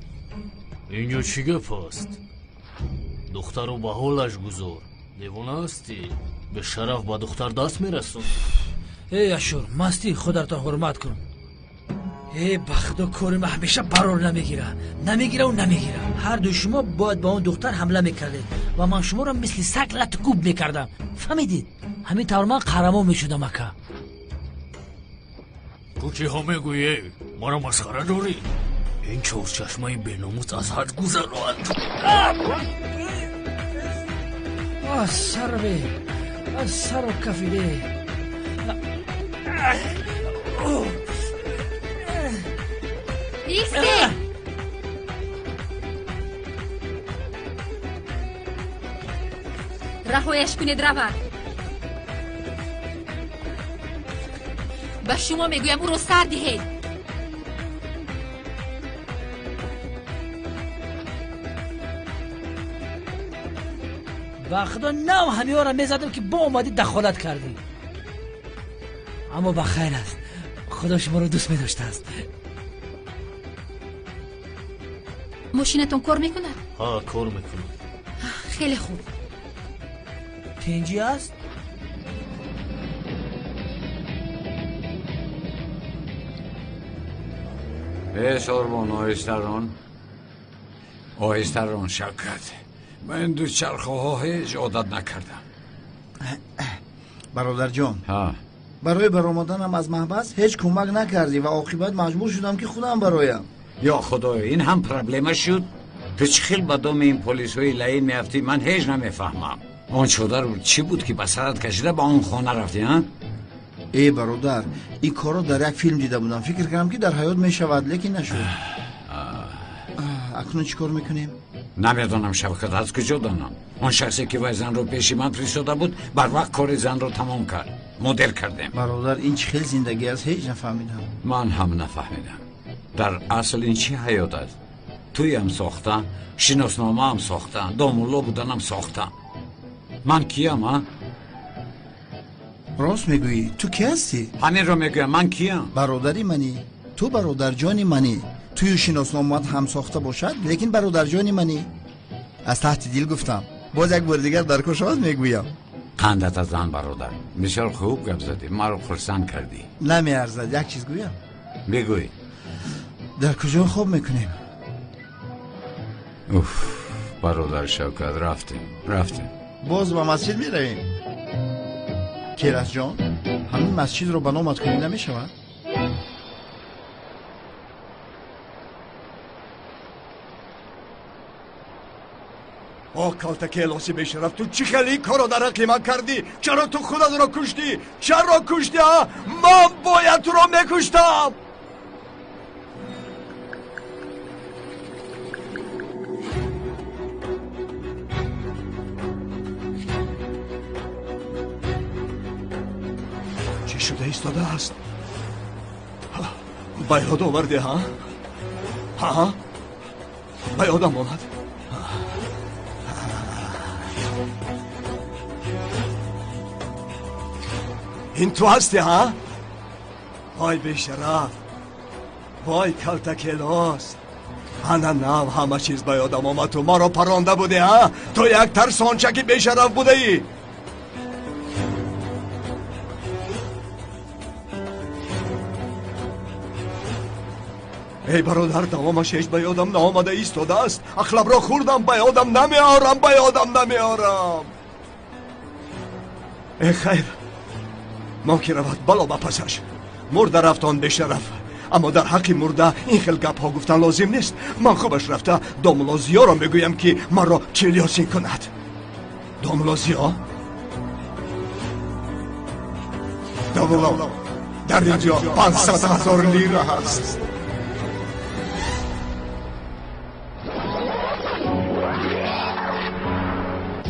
Инҷо чӣ гап аст? Духтарро ба ҳолаш гузор. Девона ҳастӣ? Бешараф ба духтар даст мерасон. Эй Ашур, мастӣ, худатро ҳурмат кун. Э ба худо, кори ман ҳамеша барор намегира. Намегираву намегира. Ҳар дуи шумо бояд ба он духтар ҳамла мекардед ва ман шуморо мисли саг латукӯб мекардам. Фаҳмидед? Ҳамин тавр ман қаҳрамон мешудам, ака. Ту чиҳо мегӯӣ? Маро масхара дорӣ? Ин чорчашмаи беномус аз ҳад гузарад. Сарве, сару кафиде. Истед! Раҳояш кунед, равад. Ба шумо мегӯям, ӯро сар диҳед. Ба худо нав ҳамиёро мезадам ки бо омадӣ дахолат кардӣ. Аммо ба хайр аст. Худо шуморо дӯст медоштааст. Мошинатон кор мекунад? Ҳа, кор мекунад. Хеле хуб. Тинҷӣ аст? Э сорбон, оҳиста рон. Оҳиста рон, Шавкат. Ба ин дучархаҳо ҳеҷ одат накардам. Бародарҷон, барои баромаданам аз маҳбас ҳеҷ кӯмак накардӣ ва оқибат маҷбур шудам ки худам бароям. Ё худоё, ин ҳам проблема шуд? Ту чӣ хел ба доми ин полисҳои лаин меафтӣ? Ман ҳеҷ намефаҳмам. Он чодар чӣ буд ки ба сарат кашида ба он хона рафтӣ, а? Э бародар, ин корро дар як филм дида будам. Фикр кардам ки дар ҳаёт мешавад, лекин нашуд. Акнун чӣ кор мекунем? Намедонам, Шавкат, аз куҷо донам? Он шахсе ки вай занро пеши ман фиристода буд, барвақт кори занро тамом кард. Мо дер кардем. Бародар, ин чӣ хел зиндагӣ аст, ҳеҷ нафаҳмидам. Ман ҳам нафаҳмидам. Дар асл ин чӣ ҳаёт аст? Туям сохта, шиносномаам сохта, домулло буданам сохта. Ман киям, а? Рост мегӯӣ, ту кӣ ҳастӣ? Ҳаминро мегӯям, ман киям? Бародари манӣ. Ту бародарҷони манӣ. Тую шиносномаат ҳам сохта бошад, лекин бародарҷони манӣ. Аз таҳти дил гуфтам. Боз як бори дигар дар кор шавад мегӯям. Қандат аз зан бародар. Бисёр хуб гап задӣ, маро хурсанд кардӣ. Намеарзад, як чиз гӯям? Бигӯй. Дар куҷо хоб мекунем? Уф, бародар Шавкат, рафтем, рафтем. Боз ба масҷид меравем. Келасҷон, ҳамин масҷидро ба номат кунӣ намешавад? О, калтакелоси бешараф, ту чӣ хеле ин корро дар ҳаққи ман кардӣ? Чаро ту худатро куштӣ? Чаро куштӣ, а? Ман бояд туро мекуштам! Чӣ шуда истодааст? Ба ёд овардӣ, ҳа? Ҳа? Ба ёдам омад. Ин ту ҳастӣ, ҳа? Вой бешараф, вой калтакелос. Ана нав ҳама чиз ба ёдам омад. Ту маро паронда будӣ, ҳа? Ту як тарсончаки бешараф будаӣ. Эй бародар, давомаш ҳеҷ ба ёдам наомада истодааст. Ахлабро хӯрдам, ба ёдам намеорам, ба ёдам намеорам. Э хайр, мо ки равад бало ба пасаш. Мурда рафт он бешараф. Аммо дар ҳаққи мурда ин хел гапҳо гуфтан лозим нест. Ман хубаш рафта домулло Зиёро мегӯям, ки маро чилёсин кунад. Домулло Зиё? Домулло, дар ин ҷо 500 000 лира ҳаст.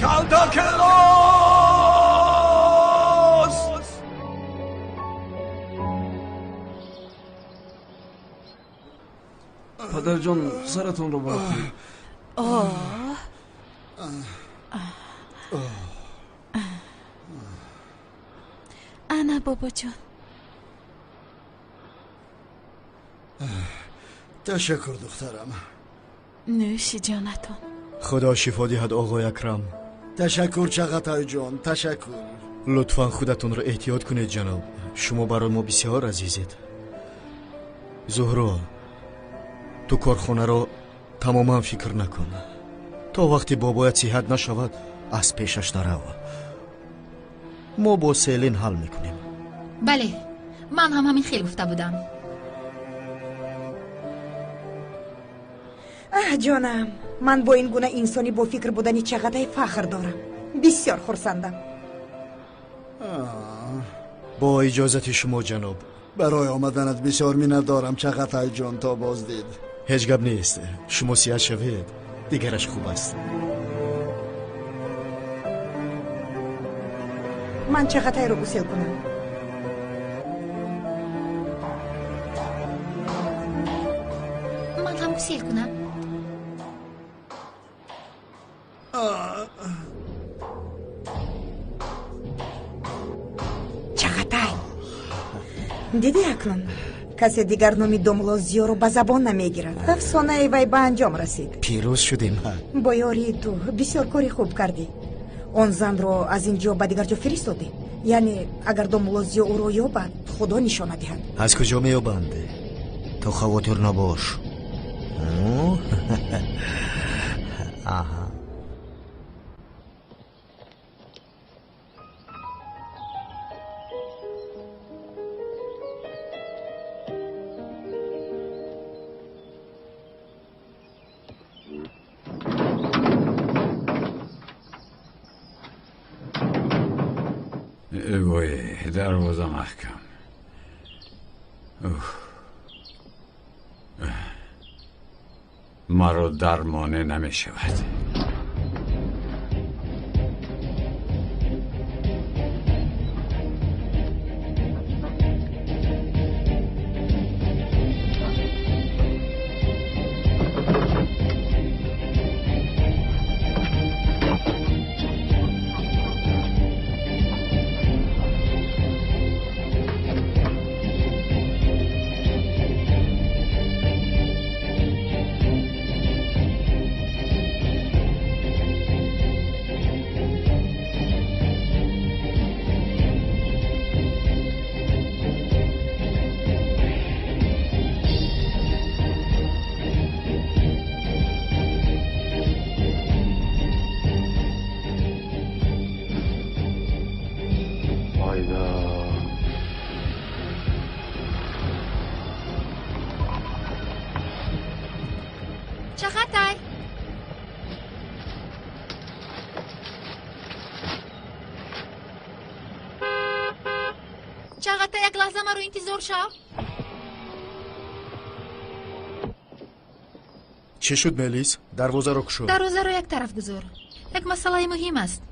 Калтакелос! Падарҷон, саратонро боло кунед. Ана бобоҷон. Ташаккур, духтарам. Нӯши ҷонатон. Худо шифо диҳад, оғои Акрам. Ташаккур, Чағатайҷон, ташаккур. Лутфан худатонро эҳтиёт кунед, ҷаноб. Шумо барои мо бисёр азизед. Зуҳро, ту корхонаро тамоман фикр накун. То вақте бобоят сиҳат нашавад, аз пешаш нарав. Мо бо Селин ҳал мекунем. Бале, ман ҳам ҳамин хел гуфта будам. Аҳ, ҷонам, ман бо ин гуна инсони бо фикр будани Чағатай фахр дорам. Бисёр хурсандам. Бо иҷозати шумо, ҷаноб. Барои омаданат бисёр миннатдорам, Чағатайҷон, то боздид. Ҳеҷ гап нест. Шумо сиҳат шавед, дигараш хуб аст. Ман Чағатайро гусел кунам. Ман ҳам гусел кунам. Чағатай, дидӣ акнун касе дигар номи домулло Зиёро ба забон намегирад. Афсонаи вай ба анҷом расид. Пирӯз шудем. Бо ёрии ту бисёр кори хуб кардӣ. Он занро аз ин ҷо ба дигар ҷо фиристодӣ. Яъне агар домулло Зиё ӯро ёбад, худо нишона диҳад. Аз куҷо меёбанд? Ту хавотир набош. Аҳа. Вой, дарвоза маҳкам. Маро дар монеъ намешавад. Чағатай. Чағатай, як лаҳза маро интизор шав. Чӣ шуд, Мелис? Дарвозаро кушо. Дарвозаро як тараф гузор. Як масъалаи муҳим аст.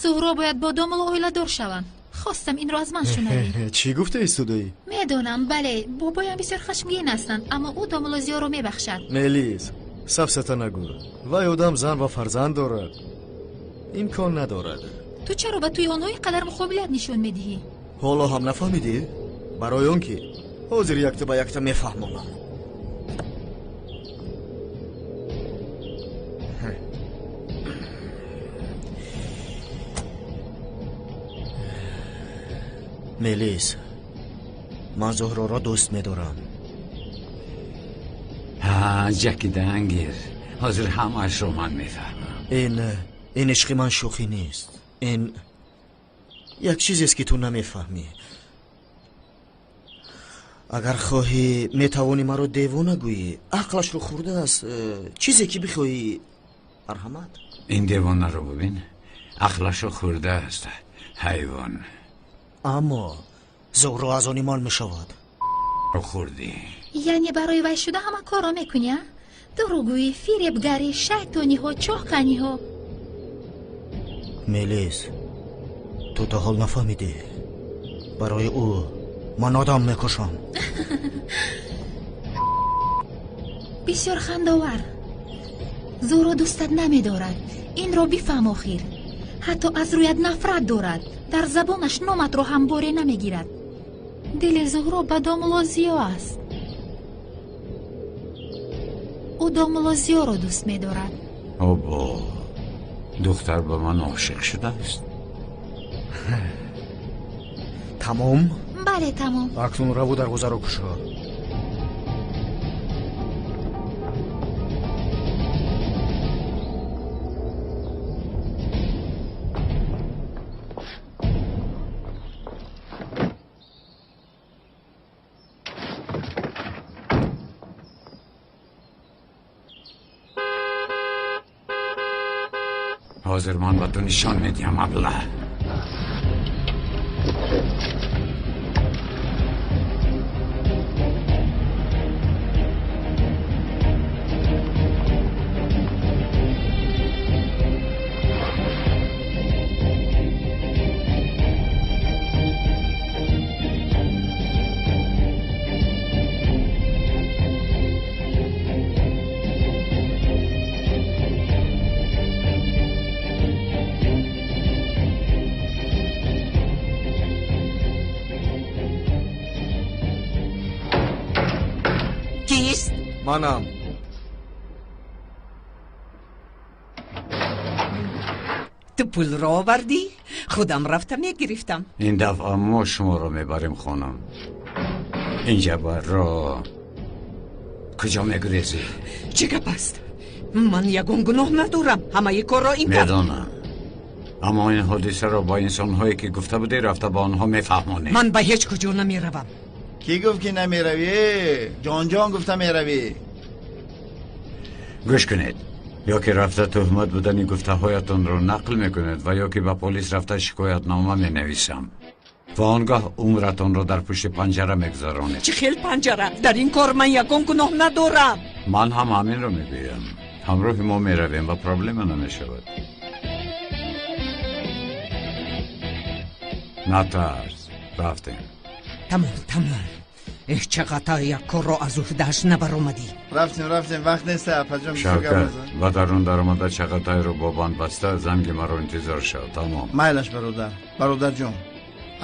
Зуҳро бояд бо домулло оиладор шаванд. Хостам инро аз ман шунавӣ. Чӣ гуфта истодаӣ? Медонам, бале, бобоям бисёр хашмгин ҳастанд, аммо ӯ домулло Зиёро мебахшад. Мелис, сафсата нагӯ. Вай одам зан ва фарзанд дорад. Имкон надорад. Ту чаро ба тӯи онҳо ин қадар муқобилат нишон медиҳӣ? Ҳоло ҳам нафаҳмидӣ? Барои он ки ҳозир якта ба якта мефаҳмонам. Мелис, ман Зуҳроро дӯст медорам. Ҷаки дангир, ҳозир ҳамаашро ман мефаҳмам. Ин ишқи ман шӯхӣ нест. Ин як чизест, ки ту намефаҳмӣ. Агар хоҳӣ, метавонӣ маро девона гӯӣ. Ақлашро хӯрдааст. Чизе ки бихоҳӣ, марҳамат. Ин девонаро бибин, ақлашро хӯрдааст, ҳайвон. Аммо Зуҳро аз он имон мешавад. Хӯрдӣ. Яъне барои вай шуда ҳама корро мекунӣ, а? Дурӯғгӯӣ, фиребгарӣ, шайтониҳо, чоҳканиҳо. Мелис, ту то ҳол нафаҳмидӣ. Барои ӯ ман одам мекушам. Бисёр хандовар. Зуҳро дӯстат намедорад. Инро бифаҳм охир. Ҳатто аз рӯят нафрат дорад. Дар забонаш номатро ҳам боре намегирад. Дили Зуҳро ба домулло Зиё аст. Ӯ домулло Зиёро дӯст медорад. Обо, духтар ба ман ошиқ шудааст. Тамом? Бале, тамом. Акнун раву дарвозаро кушо. ҳозир ман ба ту нишон медиҳам, абла. Манам. Ту пулро овардӣ? Худам рафта мегирифтам. Ин дафъа мо шуморо мебарем, хонам. Ин ҷабарро куҷо мегурезӣ? Чӣ гап аст? Ман ягон гуноҳ надорам. Ҳамаи корро ин кард. Медонам, аммо ин ҳодисаро бо инсонҳое ки гуфта будӣ рафта ба онҳо мефаҳмонем. Ман ба ҳеҷ куҷо намеравам. Кӣ гуфт ки намеравӣ? Ҷонҷон гуфта меравӣ. Гӯш кунед, ё ки рафта туҳмат будани гуфтаҳоятонро нақл мекунед ва ё ки ба полис рафта шикоятнома менависам ва он гоҳ умратонро дар пушти панҷара мегузаронед. Чӣ хел панҷара? Дар ин кор ман ягон гуноҳ надорам. Ман ҳам ҳаминро мегӯям. Ҳамроҳи мо меравем ва проблема намешавад. Натарс, рафтем. Тамом, тамом. Эҳ, Чағатай, як корро аз уҳдааш набаромадӣ. Рафтем, рафтем, вақт нест, апаҷон. Шавкат, ба дарун даромада Чағатайро бо банд баста занги маро интизор шав. Тамом. Майлаш, бародар. Бародарҷон,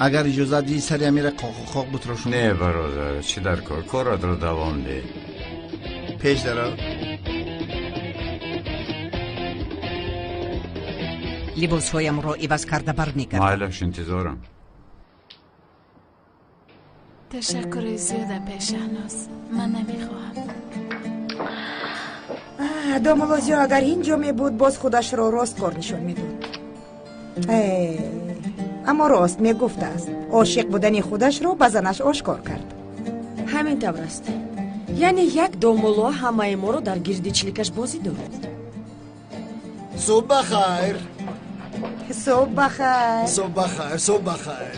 агар иҷозат диҳӣ, сари амира қоқу қоқ бутрошон. Не, бародар, чӣ дар кор? Коратро давом деҳ. Пеш даро. Либосҳоямро иваз карда бармегардам. Майлаш, интизорам. Ташаккури зиёд, апаи Шаҳноз. Ман намехоҳам. Домулло Зиё агар ин ҷо мебуд, боз худашро росткор нишон медод. Аммо рост мегуфтааст. Ошиқ будани худашро ба занаш ошкор кард. Ҳамин тавр аст. Яъне як домулло ҳамаи моро дар гирди чиликаш бозӣ дод. Субҳ бахайр. Субҳ бахайр. Субҳ бахайр, субҳ бахайр.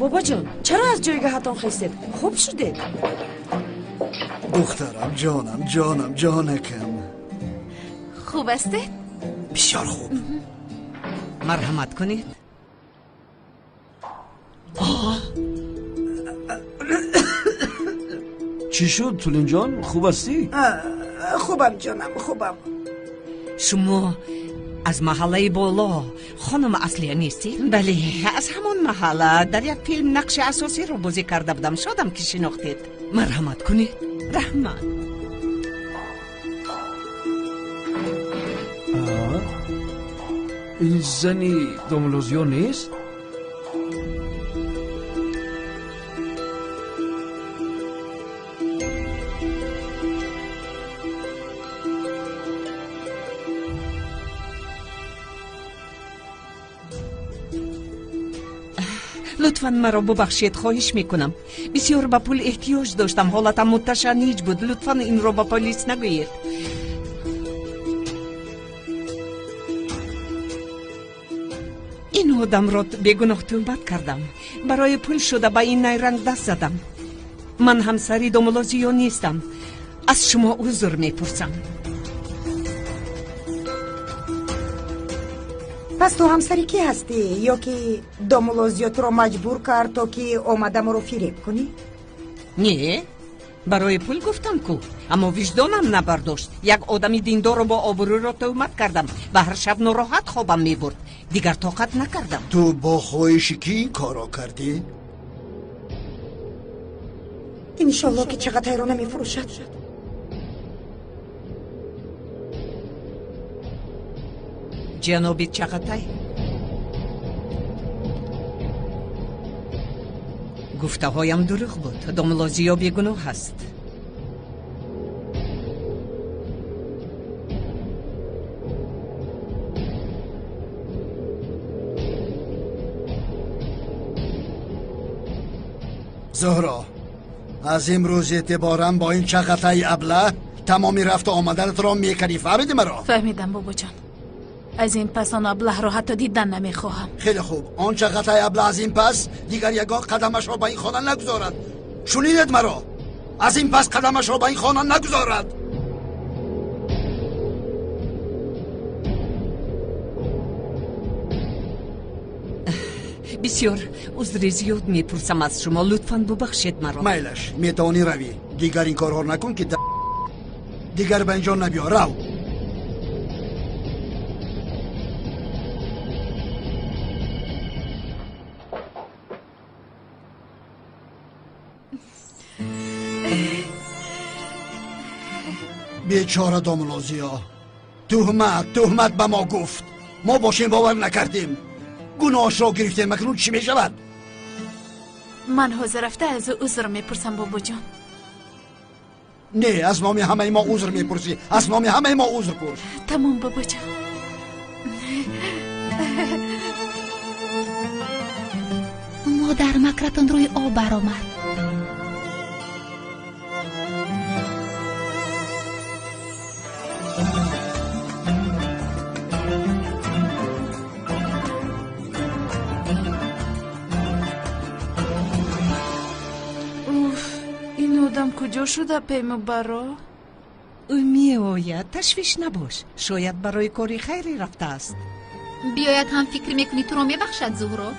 Бобоҷон, чаро аз ҷойгаҳатон хестед? Хуб шудед? Духтарам, ҷонам, ҷонам, ҷонакам. Хуб ҳастед? Бисёр хуб. Марҳамат кунед. Чӣ шуд, Тулинҷон? Хуб ҳастӣ? Хубам, ҷонам, хубам. Шумо аз маҳаллаи боло хонум Аслия нестед? Бале, аз ҳамон маҳалла. Дар як филм нақши асосиро бозӣ карда будам. Шодам, ки шинохтед. Марҳамат кунед. Раҳмат. Ин зани домулло Зиё нест? Лутфан маро бубахшед, хоҳиш мекунам. Бисёр ба пул эҳтиёҷ доштам, ҳолатам муташанниҷ буд. Лутфан инро ба полис нагӯед. Ин одамро бегуноҳ тӯҳмат кардам. Барои пул шуда ба ин найранг даст задам. Ман ҳамсари домулло Зиё нестам. Аз шумо узр мепурсам. Пас ту ҳамсари кӣ ҳастӣ? Ё ки домулло Зиё туро маҷбур кард, то ки омада моро фиреб кунӣ? Не, барои пул гуфтам ку, аммо виҷдонам набардошт. Як одами диндору бо обрӯро тӯҳмат кардам ва ҳар шаб нороҳат хобам мебурд. Дигар тоқат накардам. Ту бо хоҳиши кӣ ин корро кардӣ? Иншолло, ки Чағатайро намефурӯшад. Ҷаноби Чағатай, гуфтаҳоям дурӯғ буд. Домулло Зиё бегуноҳ аст. Зуҳро, аз имрӯз эътиборан бо ин Чағатаи аблаҳ тамоми рафту омаданатро мекардӣ. Фаҳмидӣ маро? Фаҳмидам, бобоҷон. Аз ин пас он аблаҳро ҳатто дидан намехоҳам. Хеле хуб. Он Чағатаи аблаҳ аз ин пас дигар ягон қадамашро ба ин хона нагузорад. Шунидед маро? Аз ин пас қадамашро ба ин хона нагузорад. Бисёр узри зиёд мепурсам аз шумо. Лутфан бубахшед маро. Майлаш, метавонӣ равӣ. Дигар ин корҳоро накун, ки дигар ба инҷо набиё. Рав. Бечора домулло Зиё, туҳмат, туҳмат ба мо гуфт. Мо бошем бовар накардем, гуноҳашро гирифтем. Акнун чӣ мешавад? Ман ҳозир рафта аз ӯ узр мепурсам, бобоҷон. Не, аз номи ҳамаи мо узр мепурсӣ. Аз номи ҳамаи мо узр пурс. Тамом, бобоҷон. Модар, макратон рӯи об баромад. Уф, ин одам куҷо шуда пемубаро? Ӯ меояд, ташвиш набош. Шояд барои кори хайрӣ рафтааст. Биёяд ҳам фикр мекунӣ туро мебахшад, Зуҳро?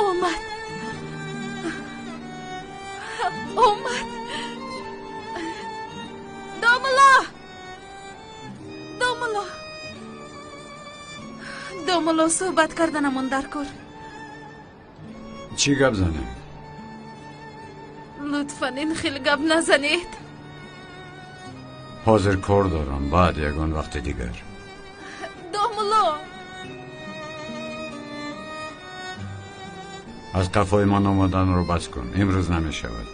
Омад, омад. Домулло, домулло, домулло, суҳбат карданамон дар кор. Чӣ гап занем? Лутфан ин хел гап назанед. Ҳозир кор дорам, баъд ягон вақти дигар. Домулло. Аз қафои ман омаданро бас кун, имрӯз намешавад.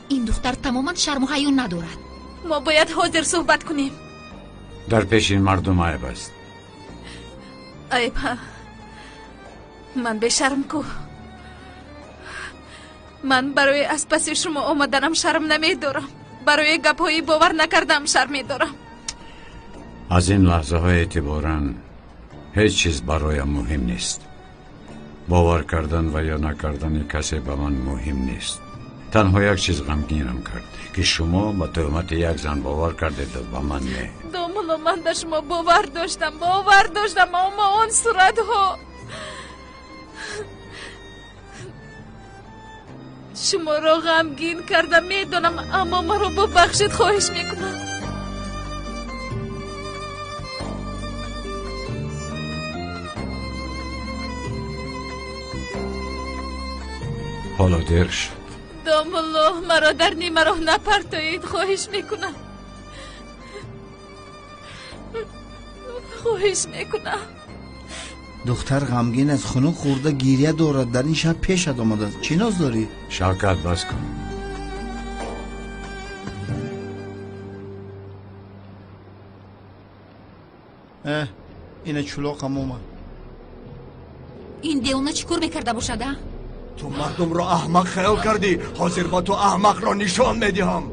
Ин духтар тамоман шарму ҳаё надорад. Мо бояд ҳозир суҳбат кунем. Дар пеши ин мардум айб аст. Айб, ҳа? Ман бешарм ку. Ман барои аз паси шумо омаданам шарм намедорам. Барои гапҳои бовар накардам шарм медорам. Аз ин лаҳзаҳо эътиборан ҳеҷ чиз бароям муҳим нест. Бовар кардан ва ё накардани касе ба ман муҳим нест. Танҳо як чиз ғамгинам кард, ки шумо ба туҳмати як зан бовар кардед ва ба ман не. Домулло, ман ба шумо бовар доштам, бовар доштам, аммо он суратҳо. Шуморо ғамгин кардам, медонам, аммо маро бубахшед, хоҳиш мекунам. Ҳоло дер шуд. Домулло, маро дар нимароҳ напартоед, хоҳиш мекунам. Хоҳиш мекунам. Духтар ғамгин аст, хунук хӯрда гиря дорад, дар ин шаб пешат омадааст. Чӣ ноз дорӣ? Шавкат, бас кун. Ина чулоқам омад. Ин девона чӣ кор мекарда бошад, а? Ту мардумро аҳмақ хаёл кардӣ, ҳозир ба ту аҳмақро нишон медиҳам.